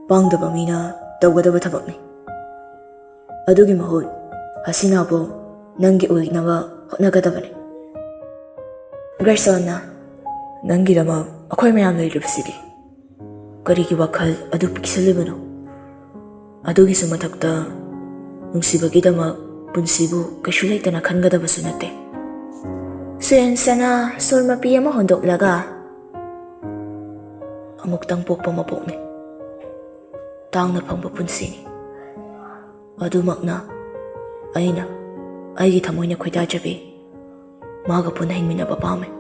ꯄꯥꯡꯗꯕ ꯃꯤꯅ ꯇꯧꯒꯗꯕ ꯊꯕꯛꯅꯤ꯫ ꯑꯗꯨꯒꯤ ꯃꯍꯨꯠ ꯍꯁꯤꯅꯥꯕꯨ ꯅꯪꯒꯤ ꯑꯣꯏꯅꯕ ꯍꯣꯠꯅꯒꯗꯕꯅꯤ꯫" ꯒ꯭ꯔꯦꯁꯣꯟꯅ, "ꯅꯪꯒꯤꯗꯃꯛ ꯑꯩꯈꯣꯏ ꯃꯌꯥꯝ ꯂꯩꯔꯤꯕꯁꯤꯗꯤ꯫ ꯀꯔꯤꯒꯤ ꯋꯥꯈꯜ ꯑꯗꯨ ꯄꯤꯛꯁꯜꯂꯤꯕꯅꯣ? ꯑꯗꯨꯒꯤꯁꯨ ꯃꯊꯛꯇ, ꯅꯨꯡꯁꯤꯕꯒꯤꯗꯃꯛ ꯄꯨꯟꯁꯤꯕꯨ ꯀꯩꯁꯨ ꯂꯩꯇꯅ ꯈꯟꯒꯗꯕꯁꯨ ꯅꯠꯇꯦ꯫ ꯁꯨꯌꯦꯟꯁꯅꯥ ꯁꯣꯔ ꯃꯄꯤ ꯑꯃ ꯍꯣꯟꯗꯣꯛꯂꯒ, "ꯑꯃꯨꯛꯇꯪ ꯄꯣꯛꯄ ꯃꯄꯣꯛꯅꯤ꯫ ꯇꯥꯡꯅ ꯐꯪꯕ ꯄꯨꯟꯁꯤꯅꯤ꯫ ꯑꯗꯨꯃꯛꯅ ꯑꯩꯅ ꯑꯩꯒꯤ ꯊꯃꯣꯏꯅ ꯈꯣꯏꯗꯥꯖꯕꯤ ꯃꯥꯒ ꯄꯨꯟꯅ ꯍꯤꯡꯃꯤꯟꯅꯕ ꯄꯥꯝꯃꯤ꯫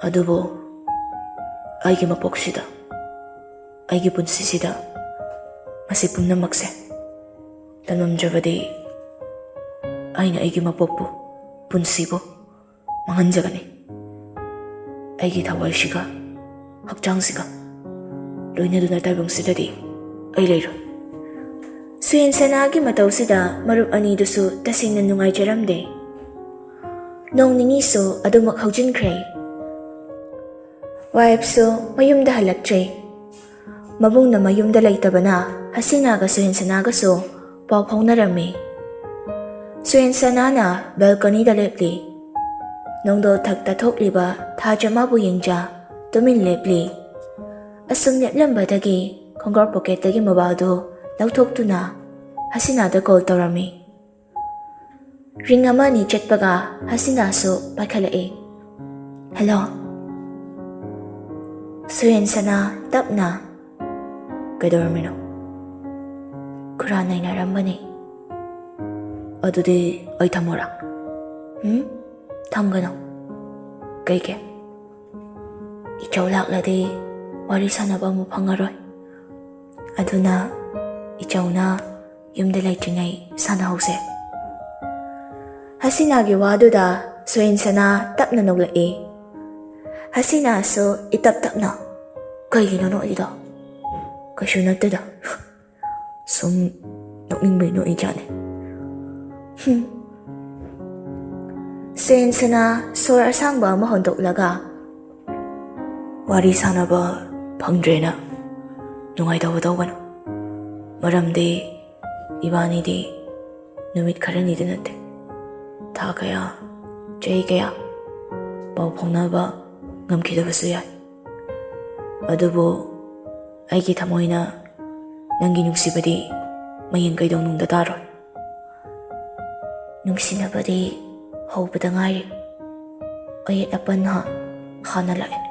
ꯑꯗꯨꯕꯨ ꯑꯩꯒꯤ ꯃꯄꯣꯛꯁꯤꯗ, ꯑꯩꯒꯤ ꯄꯨꯟꯁꯤꯁꯤꯗ ꯃꯁꯤ ꯄꯨꯝꯅꯃꯛꯁꯦ ꯇꯝꯂꯝꯗ꯭ꯔꯕꯗꯤ ꯑꯩꯅ ꯑꯩꯒꯤ ꯃꯄꯣꯛꯄꯨ, ꯄꯨꯟꯁꯤꯕꯨ ꯃꯥꯡꯍꯟꯖꯒꯅꯤ꯫ ꯑꯩꯒꯤ ꯊꯋꯥꯏꯁꯤꯒ ꯍꯛꯆꯥꯡꯁꯤꯒ ꯂꯣꯏꯅꯗꯨꯅ ꯇꯥꯏꯕꯪꯁꯤꯗꯗꯤ ꯑꯩ ꯂꯩꯔꯣꯏ꯫" ꯁꯨꯌꯦꯟꯁꯅꯥꯒꯤ ꯃꯇꯧꯁꯤꯗ ꯃꯔꯨꯞ ꯑꯅꯤꯗꯨꯁꯨ ꯇꯁꯦꯡꯅ ꯅꯨꯡꯉꯥꯏꯖꯔꯝꯗꯦ꯫ ꯅꯣꯡ ꯅꯤꯅꯤꯁꯨ ꯑꯗꯨꯃꯛ ꯍꯧꯖꯤꯟꯈ꯭ꯔꯦ꯫ ꯋꯥꯏꯐꯁꯨ ꯃꯌꯨꯝꯗ ꯍꯜꯂꯛꯇ꯭ꯔꯦ꯫ ꯃꯕꯨꯡꯅ ꯃꯌꯨꯝꯗ ꯂꯩꯇꯕꯅ ꯍꯁꯤꯅꯥꯒ ꯁꯨꯌꯦꯟꯁꯅꯥꯒꯁꯨ ꯄꯥꯎ ꯐꯥꯎꯅꯔꯝꯃꯤ꯫ ꯁꯨꯌꯦꯟꯁꯅꯥꯅ ꯕꯦꯜꯀꯣꯅꯤꯗ ꯂꯦꯞꯂꯤ꯫ ꯅꯣꯡꯗꯣꯜ ꯊꯛꯇ ꯊꯣꯛꯂꯤꯕ ꯊꯥꯖ ꯃꯥꯕꯨ ꯌꯦꯡꯖ ꯇꯨꯃꯤꯟ ꯂꯦꯞꯂꯤ꯫ ꯑꯁꯨꯝ ꯂꯦꯞꯂꯝꯕꯗꯒꯤ ꯈꯣꯡꯒ꯭ꯔꯥꯎ ꯄꯣꯀꯦꯠꯇꯒꯤ ꯃꯣꯕꯥꯏꯜꯗꯨ ꯂꯧꯊꯣꯛꯇꯨꯅ ꯍꯁꯤꯅꯥꯗ ꯀꯣꯜ ꯇꯧꯔꯝꯃꯤ꯫ ꯔꯤꯡ ꯑꯃ ꯑꯅꯤ ꯆꯠꯄꯒ ꯍꯁꯤꯅꯥꯁꯨ ꯄꯥꯏꯈꯠꯂꯛꯏ꯫ "ꯍꯦꯜꯂꯣ꯫" ꯁꯨꯌꯦꯟꯁꯅꯥ ꯇꯞꯅ, "ꯀꯩꯗꯧꯔꯝꯃꯤꯅꯣ?" "ꯈꯨꯔꯥ ꯅꯩꯅꯔꯝꯕꯅꯤ꯫" "ꯑꯗꯨꯗꯤ ꯑꯩ ꯊꯝꯃꯣꯔꯥ?" "ꯎꯝ, ꯊꯝꯒꯅꯨ꯫" "ꯀꯩꯒꯤ?" "ꯏꯆꯧ ꯂꯥꯛꯂꯗꯤ ꯋꯥꯔꯤ ꯁꯥꯟꯅꯕ ꯑꯃꯨꯛ ꯐꯪꯉꯔꯣꯏ꯫ ꯑꯗꯨꯅ ꯏꯆꯧꯅ ꯌꯨꯝꯗ ꯂꯩꯇ꯭ꯔꯤꯉꯩ ꯁꯥꯟꯅꯍꯧꯁꯦ꯫" ꯍꯁꯤꯅꯥꯒꯤ ꯋꯥꯗꯨꯗ ꯁꯨꯌꯦꯟꯁꯅꯥ ꯇꯞꯅ ꯅꯣꯛꯂꯛꯏ꯫ ꯍꯁꯤꯅꯥꯁꯨ ꯏꯇꯞ ꯇꯞꯅ, "ꯀꯩꯒꯤꯅꯣ ꯅꯣꯛꯏꯗꯣ?" "ꯀꯩꯁꯨ ꯅꯠꯇꯦꯗ, ꯁꯨꯝ ꯅꯣꯛꯅꯤꯡꯕꯩ ꯅꯣꯛꯏꯖꯥꯠꯅꯤ꯫" ꯍꯨꯝ꯫ ꯁꯨꯌꯦꯟꯁꯅꯥ ꯁꯣꯔ ꯑꯁꯥꯡꯕ ꯑꯃ ꯍꯣꯟꯗꯣꯛꯂꯒ, "ꯋꯥꯔꯤ ꯁꯥꯟꯅꯕ ꯐꯪꯗ꯭ꯔꯦꯅ ꯅꯨꯡꯉꯥꯏꯇꯕ ꯇꯧꯒꯅꯨ꯫ ꯃꯔꯝꯗꯤ ꯏꯕꯥꯅꯤꯗꯤ ꯅꯨꯃꯤꯠ ꯈꯔꯅꯤꯗ ꯅꯠꯇꯦ, ꯊꯥ ꯀꯌꯥ, ꯆꯍꯤ ꯀꯌꯥ ꯄꯥꯎ ꯐꯥꯎꯅꯕ ꯉꯝꯈꯤꯗꯕꯁꯨ ꯌꯥꯏ꯫ ꯑꯗꯨꯕꯨ ꯑꯩꯒꯤ ꯊꯃꯣꯏꯅ ꯅꯪꯒꯤ ꯅꯨꯡꯁꯤꯕꯗꯤ ꯃꯌꯦꯡ ꯀꯩꯗꯧꯅꯨꯡꯗ ꯇꯥꯔꯣꯏ꯫ ꯅꯨꯡꯁꯤꯅꯕꯗꯤ ꯍꯧꯕꯗ ꯉꯥꯏꯔꯤ꯫ ꯑꯌꯦꯠ ꯑꯄꯟ ꯍꯥ-, ꯍꯥꯟꯅ ꯂꯥꯛꯑꯦ꯫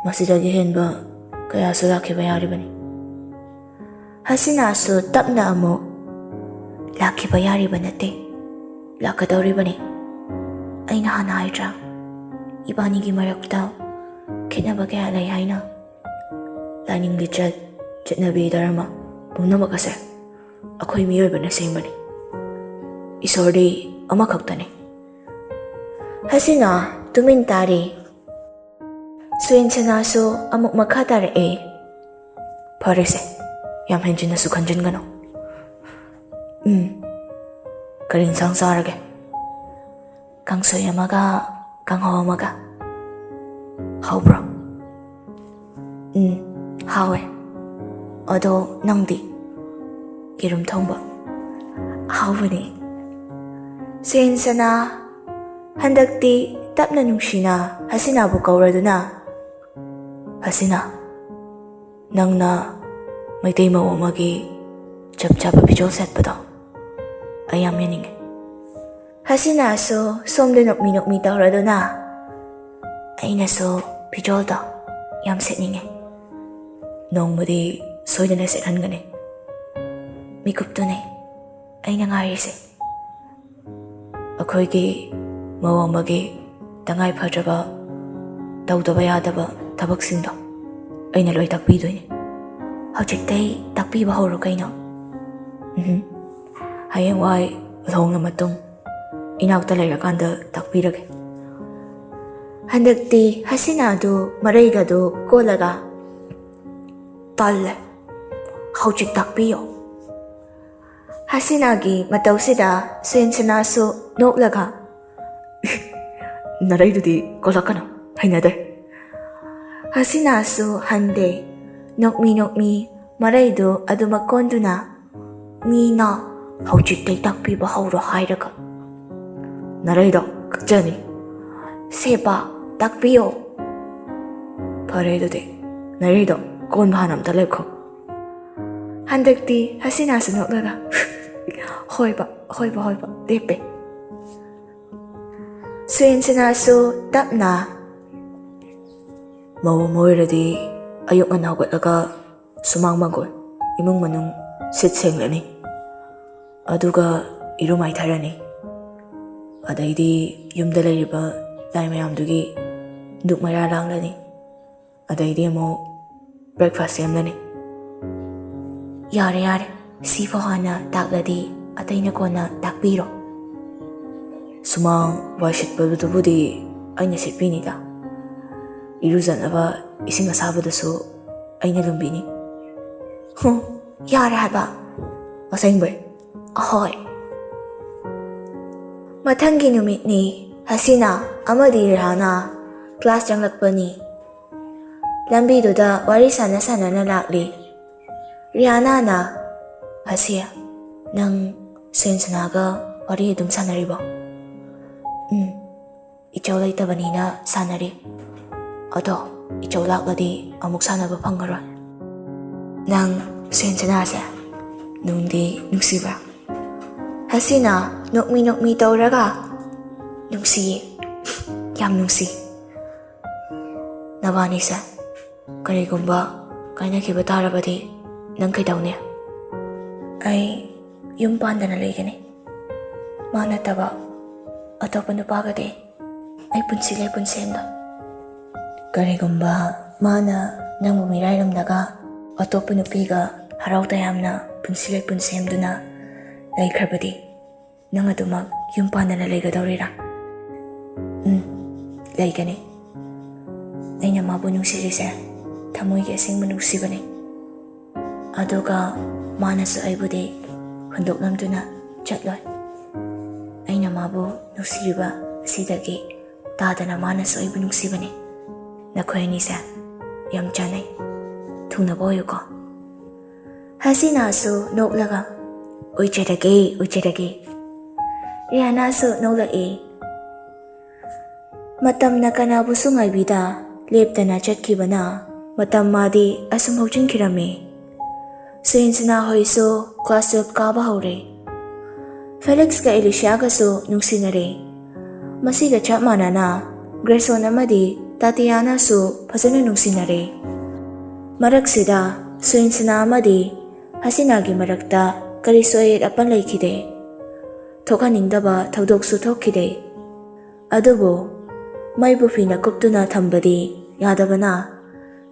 ꯃꯁꯤꯗꯒꯤ ꯍꯦꯟꯕ ꯀꯌꯥꯁꯨ ꯂꯥꯛꯈꯤꯕ ꯌꯥꯔꯤꯕꯅꯤ꯫ ꯍꯁꯤꯅꯥꯁꯨ ꯇꯞꯅ ꯑꯃꯨꯛ, "ꯂꯥꯛꯈꯤꯕ ꯌꯥꯔꯤꯕ ꯅꯠꯇꯦ, ꯂꯥꯛꯀꯗꯧꯔꯤꯕꯅꯤ꯫ ꯑꯩꯅ ꯍꯥꯟꯅ ꯍꯥꯏꯗ꯭ꯔꯥ, ꯏꯕꯥꯅꯤꯒꯤ ꯃꯔꯛꯇ ꯈꯦꯠꯅꯕ ꯀꯌꯥ ꯂꯩ ꯍꯥꯏꯅ? ꯂꯥꯏꯅꯤꯡ ꯂꯤꯆꯠ, ꯆꯠꯅꯕꯤ, ꯙꯔꯃ ꯄꯨꯝꯅꯃꯛ ꯑꯁꯦ ꯑꯩꯈꯣꯏ ꯃꯤꯑꯣꯏꯕꯅ ꯁꯦꯝꯕꯅꯤ꯫ ꯏꯁꯣꯔꯗꯤ ꯑꯃꯈꯛꯇꯅꯤ꯫" ꯍꯁꯤꯅꯥ ꯇꯨꯃꯤꯟ ꯇꯥꯔꯤ꯫ ꯁꯨꯌꯦꯟꯁꯅꯥꯁꯨ ꯑꯃꯨꯛ ꯃꯈꯥ ꯇꯥꯔꯛꯑꯦ꯫ "ꯐꯔꯦꯁꯦ, ꯌꯥꯝ ꯍꯦꯟꯖꯤꯟꯅꯁꯨ ꯈꯟꯖꯤꯟꯒꯅꯨ꯫ ꯎꯝ, ꯀꯔꯤ ꯏꯟꯁꯥꯡ ꯆꯥꯔꯒꯦ?" "ꯀꯥꯡꯁꯣꯏ ꯑꯃꯒ ꯀꯥꯡꯍꯧ ꯑꯃꯒ꯫" "ꯍꯥꯎꯕ꯭ꯔꯣ?" "ꯎꯝ, ꯍꯥꯎꯋꯦ꯫ ꯑꯗꯣ ꯅꯪꯗꯤ?" "ꯌꯦꯔꯨꯝ ꯊꯣꯡꯕ꯫" "ꯍꯥꯎꯕꯅꯦ꯫" ꯁꯦꯟꯁꯅꯥ ꯍꯟꯗꯛꯇꯤ ꯇꯞꯅ ꯅꯨꯡꯁꯤꯅ ꯍꯁꯤꯅꯥꯕꯨ ꯀꯧꯔꯗꯨꯅ, "ꯍꯁꯤꯅꯥ, ꯅꯪꯅ ꯃꯩꯇꯩ ꯃꯧ ꯑꯃꯒꯤ ꯆꯞ ꯆꯥꯕ ꯐꯤꯖꯣꯜ ꯁꯦꯠꯄꯗꯣ ꯑꯩ ꯌꯥꯝ ꯌꯦꯡꯅꯤꯡꯉꯦ꯫" ꯍꯁꯤꯅꯥꯁꯨ ꯁꯣꯝꯗ ꯅꯣꯛꯃꯤ ꯅꯣꯛꯃꯤ ꯇꯧꯔꯗꯨꯅ, "ꯑꯩꯅꯁꯨ ꯐꯤꯖꯣꯜꯗꯣ ꯌꯥꯝ ꯁꯦꯠꯅꯤꯡꯉꯦ꯫ ꯅꯣꯡꯃꯗꯤ ꯁꯣꯏꯗꯅ ꯁꯦꯠꯍꯟꯒꯅꯤ꯫ ꯃꯤꯀꯨꯞꯇꯨꯅꯦ ꯑꯩꯅ ꯉꯥꯏꯔꯤꯁꯦ꯫ ꯑꯩꯈꯣꯏꯒꯤ ꯃꯧ ꯑꯃꯒꯤ ꯇꯉꯥꯏ ꯐꯗ꯭ꯔꯕ, ꯇꯧꯗꯕ ꯌꯥꯗꯕ ꯊꯕꯛꯁꯤꯡꯗꯣ ꯑꯩꯅ ꯂꯣꯏ ꯇꯥꯛꯄꯤꯗꯣꯏꯅꯦ꯫" "ꯍꯧꯖꯤꯛꯇꯩ ꯇꯥꯛꯄꯤꯕ ꯍꯧꯔꯣ ꯀꯩꯅꯣ꯫" "ꯎꯝ, ꯍꯌꯦꯡꯋꯥꯏ ꯂꯨꯍꯣꯡꯉ ꯃꯇꯨꯡ ꯏꯅꯥꯛꯇ ꯂꯩꯔꯀꯥꯟꯗ ꯇꯥꯛꯄꯤꯔꯒꯦ꯫" ꯍꯟꯗꯛꯇꯤ ꯍꯁꯤꯅꯥꯗꯨ ꯃꯔꯩꯒꯗꯨ ꯀꯣꯜꯂꯒ, "ꯇꯜꯂꯦ, ꯍꯧꯖꯤꯛ ꯇꯥꯛꯄꯤꯌꯣ꯫" ꯍꯁꯤꯅꯥꯒꯤ ꯃꯇꯧꯁꯤꯗ ꯁꯦꯟꯁꯅꯥꯁꯨ ꯅꯣꯛꯂꯒ, "ꯅꯔꯩꯗꯨꯗꯤ ꯀꯣꯜꯂꯛꯀꯅꯨ, ꯍꯩꯅꯗꯦ꯫" ꯍꯁꯤꯅꯥꯁꯨ ꯍꯟꯗꯦ꯫ ꯅꯣꯛꯃꯤ ꯅꯣꯛꯃꯤ ꯃꯔꯩꯗꯨ ꯑꯗꯨꯃꯛ ꯀꯣꯟꯗꯨꯅ, "ꯃꯤꯅ ꯍꯧꯖꯤꯛꯇꯩ ꯇꯥꯛꯄꯤꯕ ꯍꯧꯔꯣ ꯍꯥꯏꯔꯒ ꯅꯔꯩꯗꯣ ꯀꯛꯆꯅꯤ꯫ ꯁꯦꯕꯥ ꯇꯥꯛꯄꯤꯌꯣ꯫" "ꯐꯔꯦ ꯑꯗꯨꯗꯤ, ꯅꯔꯤꯗꯣ ꯀꯣꯟꯕ ꯍꯥꯟꯅ ꯑꯝꯇ ꯂꯦꯞꯈꯣ"꯫ ꯍꯟꯗꯛꯇꯤ ꯍꯁꯤꯅꯥꯁꯨ ꯅꯣꯛꯂꯒ "ꯍꯣꯏꯕ, ꯍꯣꯏꯕ, ꯍꯣꯏꯕ" ꯂꯦꯞꯄꯦ꯫ ꯁꯨꯌꯦꯟꯁꯅꯥꯁꯨ ꯇꯞꯅ, ꯃꯧ ꯑꯃ ꯑꯣꯏꯔꯗꯤ ꯑꯌꯨꯛ ꯉꯟꯅ ꯍꯧꯒꯠꯂꯒ ꯁꯨꯃꯥꯡ ꯃꯥꯡꯒꯣꯜ, ꯏꯃꯨꯡ ꯃꯅꯨꯡ ꯁꯤꯠ ꯁꯦꯡꯂꯅꯤ, ꯑꯗꯨꯒ ꯏꯔꯨ ꯃꯥꯏꯊꯔꯅꯤ, ꯑꯗꯩꯗꯤ ꯌꯨꯝꯗ ꯂꯩꯔꯤꯕ ꯂꯥꯏ ꯃꯌꯥꯝꯗꯨꯒꯤ ꯗꯨꯛ ꯃꯩꯔꯥ ꯂꯥꯡꯂꯅꯤ, ꯑꯗꯩꯗꯤ ꯑꯃꯨꯛ breakfast ꯁꯦꯝꯂꯅꯤ꯫ "ꯌꯥꯔꯦ, ꯌꯥꯔꯦ, ꯁꯤꯐꯥꯎ ꯍꯥꯟꯅ ꯇꯥꯛꯂꯗꯤ ꯑꯇꯩꯅ ꯀꯣꯟꯅ ꯇꯥꯛꯄꯤꯔꯣ"꯫ "ꯁꯨꯃꯥꯡ ꯋꯥꯏ ꯁꯤꯠꯄꯗꯨꯕꯨꯗꯤ ꯑꯩꯅ ꯁꯤꯠꯄꯤꯅꯤꯗ, ꯏꯔꯨꯖꯅꯕ ꯏꯁꯤꯡ ꯑꯁꯥꯕꯗꯨꯁꯨ ꯑꯩꯅ ꯂꯨꯝꯕꯤꯅꯤ"꯫ "ꯍꯨꯝ, ꯌꯥꯔꯦ ꯍꯥꯏꯕ"꯫ "ꯑꯁꯦꯡꯕꯩ"꯫ "ꯑꯍꯣꯏ"꯫ ꯃꯊꯪꯒꯤ ꯅꯨꯃꯤꯠꯅꯤ꯫ ꯍꯁꯤꯅꯥ ꯑꯃꯗꯤ ꯔꯤꯍꯥꯅꯥ class ꯆꯪꯂꯛꯄꯅꯤ꯫ ꯂꯝꯕꯤꯗꯨꯗ ꯋꯥꯔꯤ ꯁꯥꯟꯅ ꯁꯥꯟꯅꯅ ꯂꯥꯛꯂꯤ꯫ ꯔꯤꯍꯥꯅꯥꯅ, "ꯍꯁꯤ, ꯅꯪ ꯁꯦꯟꯁꯅꯥꯒ ꯋꯥꯔꯤ ꯑꯗꯨꯝ ꯁꯥꯟꯅꯔꯤꯕꯣ?" "ꯎꯝ, ꯏꯆꯧ ꯂꯩꯇꯕꯅꯤꯅ ꯁꯥꯟꯅꯔꯤ꯫ ꯑꯗꯣ ꯏꯆꯧ ꯂꯥꯛꯂꯗꯤ ꯑꯃꯨꯛ ꯁꯥꯟꯅꯕ ꯐꯪꯉꯔꯣꯏ"꯫ "ꯅꯪ ꯁꯦꯟꯁꯅꯥꯁꯦ ꯅꯨꯡꯗꯤ ꯅꯨꯡꯁꯤꯕ꯭ꯔꯥ?" ꯍꯁꯤꯅꯥ ꯅꯣꯛꯃꯤ ꯅꯣꯛꯃꯤ ꯇꯧꯔꯒ, "ꯅꯨꯡꯁꯤꯌꯦ, ꯌꯥꯝ ꯅꯨꯡꯁꯤ"꯫ "ꯅꯕꯥꯅꯤꯁꯦ ꯀꯔꯤꯒꯨꯝꯕ ꯀꯥꯏꯅꯈꯤꯕ ꯇꯥꯔꯕꯗꯤ ꯅꯪ ꯀꯩꯗꯧꯅꯤ?" "ꯑꯩ ꯌꯨꯝ ꯄꯥꯟꯗꯅ ꯂꯩꯒꯅꯤ꯫ ꯃꯥ ꯅꯠꯇꯕ ꯑꯇꯣꯞꯄ ꯅꯨꯄꯥꯒꯗꯤ ꯑꯩ ꯄꯨꯟꯁꯤ ꯂꯩꯄꯨꯟ ꯁꯦꯝꯂꯣꯏ"꯫ "ꯀꯔꯤꯒꯨꯝꯕ ꯃꯥꯅ ꯅꯪꯕꯨ ꯃꯤꯔꯥꯏꯔꯝꯂꯒ ꯑꯇꯣꯞꯄ ꯅꯨꯄꯤꯒ ꯍꯔꯥꯎ ꯇꯌꯥꯝꯅ ꯄꯨꯟꯁꯤ ꯂꯩꯄꯨꯟ ꯁꯦꯝꯗꯨꯅ ꯂꯩꯈ꯭ꯔꯕꯗꯤ ꯅꯪ ꯑꯗꯨꯃꯛ ꯌꯨꯝ ꯄꯥꯟꯗꯅ ꯂꯩꯒꯗꯧꯔꯤꯔꯥ?" "ꯎꯝ, ꯂꯩꯒꯅꯤ꯫ ꯑꯩꯅ ꯃꯥꯕꯨ ꯅꯨꯡꯁꯤꯔꯤꯁꯦ ꯊꯃꯣꯏꯒꯤ ꯑꯁꯦꯡꯕ ꯅꯨꯡꯁꯤꯕꯅꯤ꯫ ꯑꯗꯨꯒ ꯃꯥꯅꯁꯨ ꯑꯩꯕꯨꯗꯤ ꯍꯨꯟꯗꯣꯛꯂꯝꯗꯨꯅ ꯆꯠꯂꯣꯏ꯫ ꯑꯩꯅ ꯃꯥꯕꯨ ꯅꯨꯡꯁꯤꯔꯤꯕ ꯑꯁꯤꯗꯒꯤ ꯇꯥꯗꯅ ꯃꯥꯅꯁꯨ ꯑꯩꯕꯨ ꯅꯨꯡꯁꯤꯕꯅꯤ꯫ ꯅꯈꯣꯏ ꯑꯅꯤꯁꯦ ꯌꯥꯝ ꯆꯥꯟꯅꯩ꯫ ꯊꯨꯡꯅꯕ ꯑꯣꯏꯌꯨꯀꯣ"꯫ ꯍꯁꯤꯅꯥꯁꯨ ꯅꯣꯛꯂꯒ, "ꯑꯣꯏꯖꯔꯒꯦ, ꯑꯣꯏꯖꯔꯒꯦ"꯫ ꯔꯤꯍꯥꯅꯥꯁꯨ ꯅꯣꯛꯂꯛꯏ꯫ ꯃꯇꯝꯅ ꯀꯅꯥꯕꯨꯁꯨ ꯉꯥꯏꯕꯤꯗ, ꯂꯦꯞꯇꯅ ꯆꯠꯈꯤꯕꯅ ꯃꯇꯝ ꯃꯥꯗꯤ ꯑꯁꯨꯝ ꯍꯧꯖꯤꯟꯈꯤꯔꯝꯃꯤ꯫ ꯁꯨꯍꯦꯟꯁꯅꯥ ꯍꯣꯏꯁꯨ class twelve ꯀꯥꯕ ꯍꯧꯔꯦ꯫ ꯐꯦꯂꯤꯛꯁꯀ ꯑꯦꯂꯤꯁꯤꯌꯥꯒꯁꯨ ꯅꯨꯡꯁꯤꯅꯔꯦ꯫ ꯃꯁꯤꯒ ꯆꯞ ꯃꯥꯟꯅꯅ ꯒ꯭ꯔꯦꯁꯣꯟ ꯑꯃꯗꯤ ꯇꯥꯇꯤꯌꯥꯅꯥꯁꯨ ꯐꯖꯅ ꯅꯨꯡꯁꯤꯅꯔꯦ꯫ ꯃꯔꯛꯁꯤꯗ ꯁꯨꯍꯦꯟꯁꯅꯥ ꯑꯃꯗꯤ ꯍꯁꯤꯅꯥꯒꯤ ꯃꯔꯛꯇ ꯀꯔꯤꯁꯨ ꯑꯌꯦꯠ ꯑꯄꯟ ꯂꯩꯈꯤꯗꯦ꯫ ꯊꯣꯛꯍꯟꯅꯤꯡꯗꯕ ꯊꯧꯗꯣꯛꯁꯨ ꯊꯣꯛꯈꯤꯗꯦ꯫ ꯑꯗꯨꯕꯨ ꯃꯩꯕꯨ ꯐꯤꯅ ꯀꯨꯞꯇꯨꯅ ꯊꯝꯕꯗꯤ ꯌꯥꯗꯕꯅ,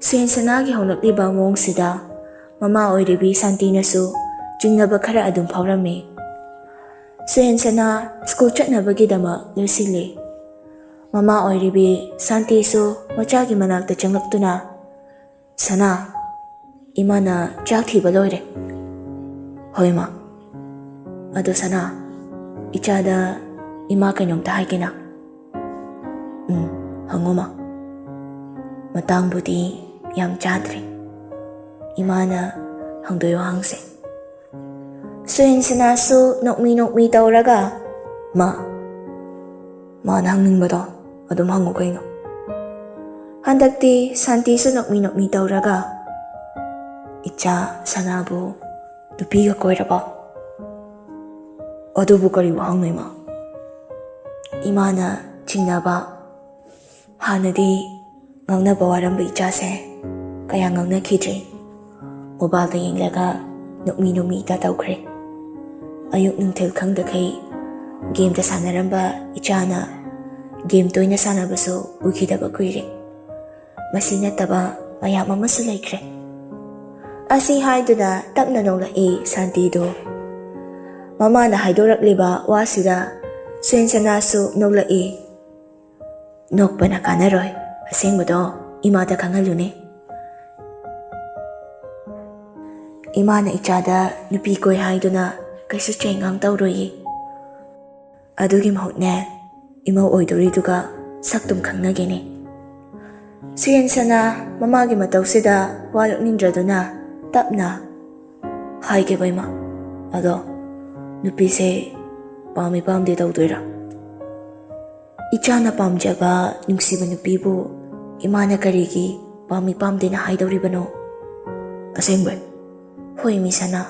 ꯁꯨꯍꯦꯟꯁꯅꯥꯒꯤ ꯍꯣꯡꯂꯛꯂꯤꯕ ꯃꯑꯣꯡꯁꯤꯗ ꯃꯃꯥ ꯑꯣꯏꯔꯤꯕꯤ ꯁꯥꯟꯇꯤꯅꯁꯨ ꯆꯤꯡꯅꯕ ꯈꯔ ꯑꯗꯨꯝ ꯐꯥꯎꯔꯝꯃꯤ꯫ ꯁꯨꯍꯦꯟꯁꯅꯥ ꯁ꯭ꯀꯨꯜ ꯆꯠꯅꯕꯒꯤꯗꯃꯛ ꯂꯣꯏꯁꯤꯜꯂꯤ꯫ ꯃꯃꯥ ꯑꯣꯏꯔꯤꯕꯤ ꯁꯥꯟꯇꯤꯁꯨ ꯃꯆꯥꯒꯤ ꯃꯅꯥꯛꯇ ꯆꯪꯂꯛꯇꯨꯅ, "ꯁꯅꯥ, ꯏꯃꯥꯅ ꯆꯥꯛ ꯊꯤꯕ ꯂꯣꯏꯔꯦ꯫" "ꯍꯣꯏ, ꯃꯥ꯫ ꯑꯗꯣ ꯁꯅꯥ, ꯏꯆꯥꯗ ꯏꯃꯥ ꯀꯩꯅꯣꯝꯇ ꯍꯥꯏꯒꯦꯅ꯫" "ꯎꯝ, ꯍꯪꯉꯣ, ꯃꯥ꯫ ꯃꯇꯥꯡꯕꯨꯗꯤ ꯌꯥꯝ ꯆꯥꯗ꯭ꯔꯤ꯫ ꯏꯃꯥꯅ ꯍꯪꯗꯣꯏ ꯋꯥꯍꯪꯁꯦ꯫" ꯁꯨꯍꯦꯟꯁꯅꯥꯁꯨ ꯅꯣꯛꯃꯤ ꯅꯣꯛꯃꯤ ꯇꯧꯔꯒ, "ꯃꯥ, ꯃꯥꯅ ꯍꯪꯅꯤꯡꯕꯗꯣ ꯑꯗꯨꯝ ꯍꯪꯉꯨ ꯀꯩꯅꯣ꯫" ꯍꯟꯗꯛꯇꯤ ꯁꯥꯟꯇꯤꯁꯨ ꯅꯣꯛꯃꯤ ꯅꯣꯛꯃꯤ ꯇꯧꯔꯒ, "ꯏꯆꯥ ꯁꯅꯥꯕꯨ ꯅꯨꯄꯤꯒ ꯀꯣꯏꯔꯕꯣ?" "ꯑꯗꯨꯕꯨ ꯀꯔꯤ ꯋꯥꯍꯪꯅꯣ, ꯏꯃꯥ?" ꯏꯃꯥꯅ ꯆꯤꯡꯅꯕ꯫ ꯍꯥꯟꯅꯗꯤ ꯉꯥꯡꯅꯕ ꯋꯥꯔꯝꯕ ꯏꯆꯥꯁꯦ ꯀꯌꯥ ꯉꯥꯡꯅꯈꯤꯗ꯭ꯔꯦ꯫ ꯃꯣꯕꯥꯏꯜꯗ ꯌꯦꯡꯂꯒ ꯅꯣꯛꯃꯤ ꯅꯣꯛꯃꯤꯇ ꯇꯧꯈ꯭ꯔꯦ꯫ ꯑꯌꯨꯛ ꯅꯨꯡꯊꯤꯜ ꯈꯪꯗꯈꯩ ꯒꯦꯝꯗ ꯁꯥꯟꯅꯔꯝꯕ ꯏꯆꯥꯅ ꯒꯦꯝ ꯇꯣꯏꯅ ꯁꯥꯟꯅꯕꯁꯨ ꯎꯈꯤꯗꯕ ꯀꯨꯏꯔꯦ꯫ ꯃꯁꯤ ꯅꯠꯇꯕ ꯃꯌꯥꯝ ꯑꯃꯁꯨ ꯂꯩꯈ꯭ꯔꯦ꯫ ꯑꯁꯤ ꯍꯥꯏꯗꯨꯅ ꯇꯞꯅ ꯅꯣꯛꯂꯛꯏ ꯁꯥꯟꯇꯤꯗꯨ꯫ ꯃꯃꯥꯅ ꯍꯥꯏꯗꯣꯔꯛꯂꯤꯕ ꯋꯥꯁꯤꯗ ꯁꯨꯍꯦꯟꯁꯅꯥꯁꯨ ꯅꯣꯛꯂꯛꯏ꯫ "ꯅꯣꯛꯄꯅ ꯀꯥꯟꯅꯔꯣꯏ, ꯑꯁꯦꯡꯕꯗꯣ ꯏꯃꯥꯗ ꯈꯪꯍꯜꯂꯨꯅꯦ꯫ ꯏꯃꯥꯅ ꯏꯆꯥꯗ ꯅꯨꯄꯤ ꯀꯣꯏ ꯍꯥꯏꯗꯨꯅ ꯀꯩꯁꯨ ꯆꯦꯡꯉꯥꯡ ꯇꯧꯔꯣꯏꯌꯦ꯫ ꯑꯗꯨꯒꯤ ꯃꯍꯨꯠꯅꯦ, ꯏꯃꯧ ꯑꯣꯏꯗꯣꯔꯤꯗꯨꯒ ꯁꯛꯇꯨꯝ ꯈꯪꯅꯒꯦꯅꯦ꯫" ꯁꯨꯍꯦꯟꯁꯅꯥ ꯃꯃꯥꯒꯤ ꯃꯇꯧꯁꯤꯗ ꯋꯥ ꯂꯣꯛꯅꯤꯡꯗ꯭ꯔꯗꯨꯅ ꯇꯞꯅ, "ꯍꯥꯏꯒꯦꯕ, ꯏꯃꯥ꯫ ꯑꯗꯣ ꯅꯨꯄꯤꯁꯦ ꯄꯥꯝꯃꯤ ꯄꯥꯝꯗꯦ ꯇꯧꯗꯣꯏꯔꯥ? ꯏꯆꯥꯅ ꯄꯥꯝꯖꯕ ꯅꯨꯡꯁꯤꯕ ꯅꯨꯄꯤꯕꯨ ꯏꯃꯥꯅ ꯀꯔꯤꯒꯤ ꯄꯥꯝꯃꯤ ꯄꯥꯝꯗꯦꯅ ꯍꯥꯏꯗꯧꯔꯤꯕꯅꯣ? ꯑꯁꯦꯡꯕꯩ? ꯍꯣꯏ, ꯃꯤ ꯁꯅꯥ꯫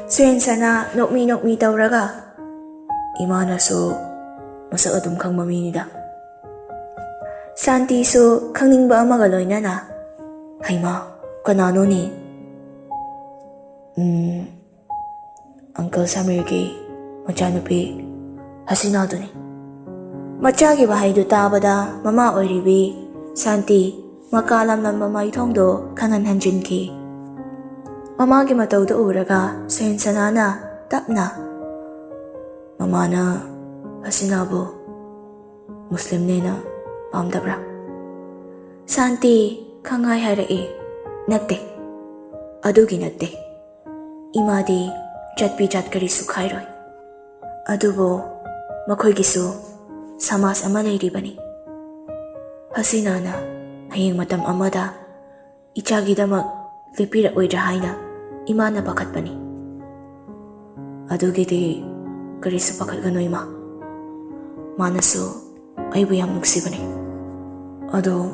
ꯁꯨꯔꯦꯟꯁꯅꯥ ꯅꯣꯛꯃꯤ ꯅꯣꯛꯃꯤ ꯇꯧꯔꯒ, "ꯏꯃꯥꯅꯁꯨ ꯃꯁꯛ ꯑꯗꯨꯝ ꯈꯪꯕ ꯃꯤꯅꯤꯗ"꯫ ꯁꯥꯟꯇꯤꯁꯨ ꯈꯪꯅꯤꯡꯕ ꯑꯃꯒ ꯂꯣꯏꯅꯅ, "ꯍꯩꯃꯥ, ꯀꯅꯥꯅꯣꯅꯦ?" "ꯎꯝ, ꯑꯪꯀꯜ ꯁꯃꯤꯔꯒꯤ ꯃꯆꯥꯅꯨꯄꯤ ꯍꯁꯤꯅꯥꯗꯨꯅꯤ"꯫ ꯃꯆꯥꯒꯤ ꯋꯥꯍꯩꯗꯨ ꯇꯥꯕꯗ ꯃꯃꯥ ꯑꯣꯏꯔꯤꯕꯤ ꯁꯥꯟꯇꯤ ꯃꯀꯥ ꯂꯝꯂꯝꯕ ꯃꯥꯏꯊꯣꯡꯗꯣ ꯈꯪꯍꯟ ꯍꯟꯖꯤꯟꯈꯤ꯫ ꯃꯃꯥꯒꯤ ꯃꯇꯧꯗꯨ ꯎꯔꯒ ꯁꯨꯔꯦꯟꯁꯅꯥꯅ ꯇꯞꯅ, "ꯃꯃꯥꯅ ꯍꯁꯤꯅꯥꯕꯨ ꯃꯨꯁꯂꯤꯝꯅꯦꯅ ꯄꯥꯝꯗꯕ꯭ꯔꯥ?" ꯁꯥꯟꯇꯤ ꯈꯪꯍꯥꯏ ꯍꯥꯏꯔꯛꯏ, "ꯅꯠꯇꯦ, ꯑꯗꯨꯒꯤ ꯅꯠꯇꯦ꯫ ꯏꯃꯥꯗꯤ ꯖꯥꯠꯄꯤ ꯖꯥꯠ ꯀꯔꯤꯁꯨ ꯈꯥꯏꯔꯣꯏ꯫ ꯑꯗꯨꯕꯨ ꯃꯈꯣꯏꯒꯤꯁꯨ ꯁꯃꯥꯖ ꯑꯃ ꯂꯩꯔꯤꯕꯅꯤ꯫ ꯍꯁꯤꯅꯥꯅ ꯍꯌꯦꯡ ꯃꯇꯝ ꯑꯃꯗ ꯏꯆꯥꯒꯤꯗꯃꯛ ꯂꯦꯞꯄꯤꯔꯛꯑꯣꯏꯗ꯭ꯔꯥ ꯍꯥꯏꯅ ꯏꯃꯥꯅ ꯄꯥꯈꯠꯄꯅꯤ꯫ ꯑꯗꯨꯒꯤꯗꯤ ꯀꯔꯤꯁꯨ ꯄꯥꯈꯠꯀꯅꯨ, ꯏꯃꯥ꯫ ꯃꯥꯅꯁꯨ ꯑꯩꯕꯨ ꯌꯥꯝ ꯅꯨꯡꯁꯤꯕꯅꯤ꯫ ꯑꯗꯣ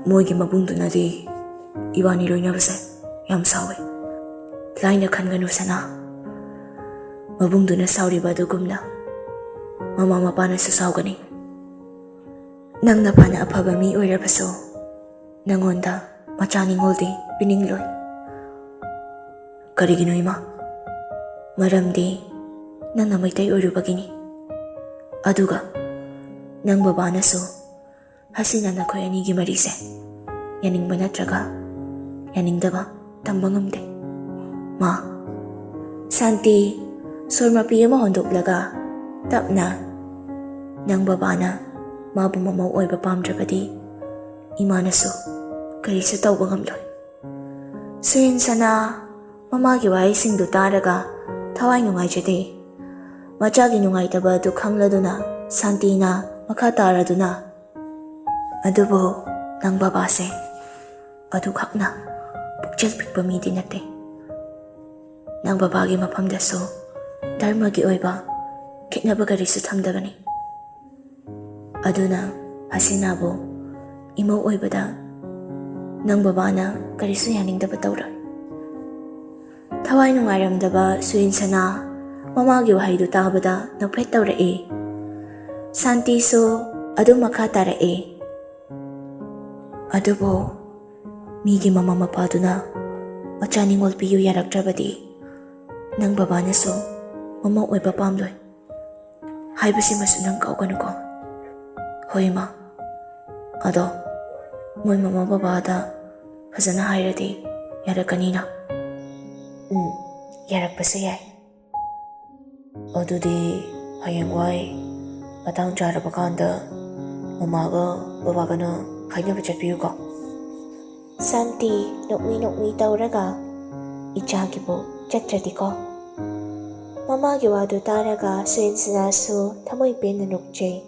ꯃꯣꯏꯒꯤ ꯃꯕꯨꯡꯗꯨꯅꯗꯤ ꯏꯕꯥꯅꯤ ꯂꯣꯏꯅꯕꯁꯦ ꯌꯥꯝ ꯁꯥꯎꯋꯦ"꯫ "ꯂꯥꯏꯅ ꯈꯟꯒꯅꯨ ꯁꯅꯥ꯫ ꯃꯕꯨꯡꯗꯨꯅ ꯁꯥꯎꯔꯤꯕ ꯑꯗꯨꯒꯨꯝꯅ ꯃꯃꯥ ꯃꯄꯥꯅꯁꯨ ꯁꯥꯎꯒꯅꯤ꯫ ꯅꯪꯅ ꯐꯅ ꯑꯐꯕ ꯃꯤ ꯑꯣꯏꯔꯕꯁꯨ, ꯅꯪꯉꯣꯟꯗ ꯃꯆꯥ ꯅꯤꯉꯣꯜꯗꯤ ꯄꯤꯅꯤꯡꯂꯣꯏ"꯫ "ꯀꯔꯤꯒꯤꯅꯣ, ꯏꯃꯥ?" "ꯃꯔꯝꯗꯤ ꯅꯪꯅ ꯃꯩꯇꯩ ꯑꯣꯏꯔꯨꯕꯒꯤꯅꯤ꯫ ꯑꯗꯨꯒ ꯅꯪ ꯕꯕꯥꯅꯁꯨ ꯍꯁꯤꯅꯥ ꯅꯈꯣꯏ ꯑꯅꯤꯒꯤ ꯃꯔꯤꯁꯦ ꯌꯥꯅꯤꯡꯕ ꯅꯠꯇ꯭ꯔꯒ ꯌꯥꯅꯤꯡꯗꯕ ꯇꯝꯕ ꯉꯝꯗꯦ, ꯃꯥ"꯫ ꯁꯥꯟꯇꯤ ꯁꯣꯔ ꯃꯄꯤ ꯑꯃ ꯍꯣꯟꯗꯣꯛꯂꯒ ꯇꯞꯅ, "ꯅꯪ ꯕꯕꯥꯅ ꯃꯥꯕꯨ ꯃꯃꯧ ꯑꯣꯏꯕ ꯄꯥꯝꯗ꯭ꯔꯕꯗꯤ ꯏꯃꯥꯅꯁꯨ ꯀꯔꯤꯁꯨ ꯇꯧꯕ ꯉꯝꯂꯣꯏ"꯫ ꯁꯨꯔꯦꯟꯁꯅꯥ ꯃꯃꯥꯒꯤ ꯋꯥꯍꯩꯁꯤꯡꯗꯨ ꯇꯥꯔꯒ ꯊꯋꯥꯏ ꯅꯨꯡꯉꯥꯏꯖꯗꯦ꯫ ꯃꯆꯥꯒꯤ ꯅꯨꯡꯉꯥꯏꯇꯕ ꯑꯗꯨ ꯈꯪꯂꯗꯨꯅ ꯁꯥꯟꯇꯤꯅ ꯃꯈꯥ ꯇꯥꯔꯗꯨꯅ, "ꯑꯗꯨꯕꯨ ꯅꯪ ꯕꯕꯥꯁꯦ ꯑꯗꯨꯈꯛꯅ ꯄꯨꯛꯆꯦꯜ ꯄꯤꯛꯄ ꯃꯤꯗꯤ ꯅꯠꯇꯦ꯫ ꯅꯪ ꯕꯕꯥꯒꯤ ꯃꯐꯝꯗꯁꯨ ꯙꯔꯃꯒꯤ ꯑꯣꯏꯕ ꯈꯦꯠꯅꯕ ꯀꯔꯤꯁꯨ ꯊꯝꯗꯕꯅꯤ꯫ ꯑꯗꯨꯅ ꯍꯁꯤꯅꯥꯕꯨ ꯏꯃꯧ ꯑꯣꯏꯕꯗ ꯅꯪ ꯕꯕꯥꯅ ꯀꯔꯤꯁꯨ ꯌꯥꯅꯤꯡꯗꯕ ꯇꯧꯔꯣꯏ꯫ ꯊꯋꯥꯏ ꯅꯨꯡꯉꯥꯏꯔꯝꯗꯕ ꯁꯨꯌꯤꯟꯁꯅꯥ ꯃꯃꯥꯒꯤ ꯋꯥꯍꯩꯗꯨ ꯇꯥꯕꯗ ꯅꯣꯛꯐꯦꯠ ꯇꯧꯔꯛꯏ꯫ ꯁꯥꯟꯇꯤꯁꯨ ꯑꯗꯨꯝ ꯃꯈꯥ ꯇꯥꯔꯛꯏ꯫ ꯑꯗꯨꯕꯨ ꯃꯤꯒꯤ ꯃꯃꯥ ꯃꯄꯥꯗꯨꯅ ꯃꯆꯥ ꯅꯤꯉꯣꯜ ꯄꯤꯌꯨ ꯌꯥꯔꯛꯇ꯭ꯔꯕꯗꯤ ꯅꯪ ꯕꯕꯥꯅꯁꯨ ꯃꯃꯧ ꯑꯣꯏꯕ ꯄꯥꯝꯂꯣꯏ ꯍꯥꯏꯕꯁꯤꯃꯁꯨ ꯅꯪ ꯀꯥꯎꯒꯅꯨꯀꯣ꯫ ꯍꯣꯏ ꯏꯃꯥ, ꯑꯗꯣ ꯃꯣꯏ ꯃꯃꯥ ꯕꯕꯥꯗ ꯐꯖꯅ ꯍꯥꯏꯔꯗꯤ ꯌꯥꯔꯛꯀꯅꯤꯅ? ꯎꯝ, ꯌꯥꯔꯛꯄꯁꯨ ꯌꯥꯏ꯫ ꯑꯗꯨꯗꯤ ꯍꯌꯦꯡꯋꯥꯏ ꯃꯇꯥꯡ ꯆꯥꯔꯕ ꯀꯥꯟꯗ ꯃꯃꯥꯒ ꯕꯕꯥꯒꯅ ꯍꯥꯏꯅꯕ ꯆꯠꯄꯤꯌꯨꯀꯣ꯫ ꯁꯥꯟꯇꯤ ꯅꯣꯛꯃꯤ ꯅꯣꯛꯃꯤ ꯇꯧꯔꯒ ꯏꯆꯥꯒꯤꯕꯨ ꯆꯠꯇ꯭ꯔꯗꯤꯀꯣ꯫ ꯃꯃꯥꯒꯤ ꯋꯥꯗꯨ ꯇꯥꯔꯒ ꯁꯨꯌꯤꯟꯁꯅꯥꯁꯨ ꯊꯃꯣꯏ ꯄꯦꯟꯅ ꯅꯣꯛꯆꯩ꯫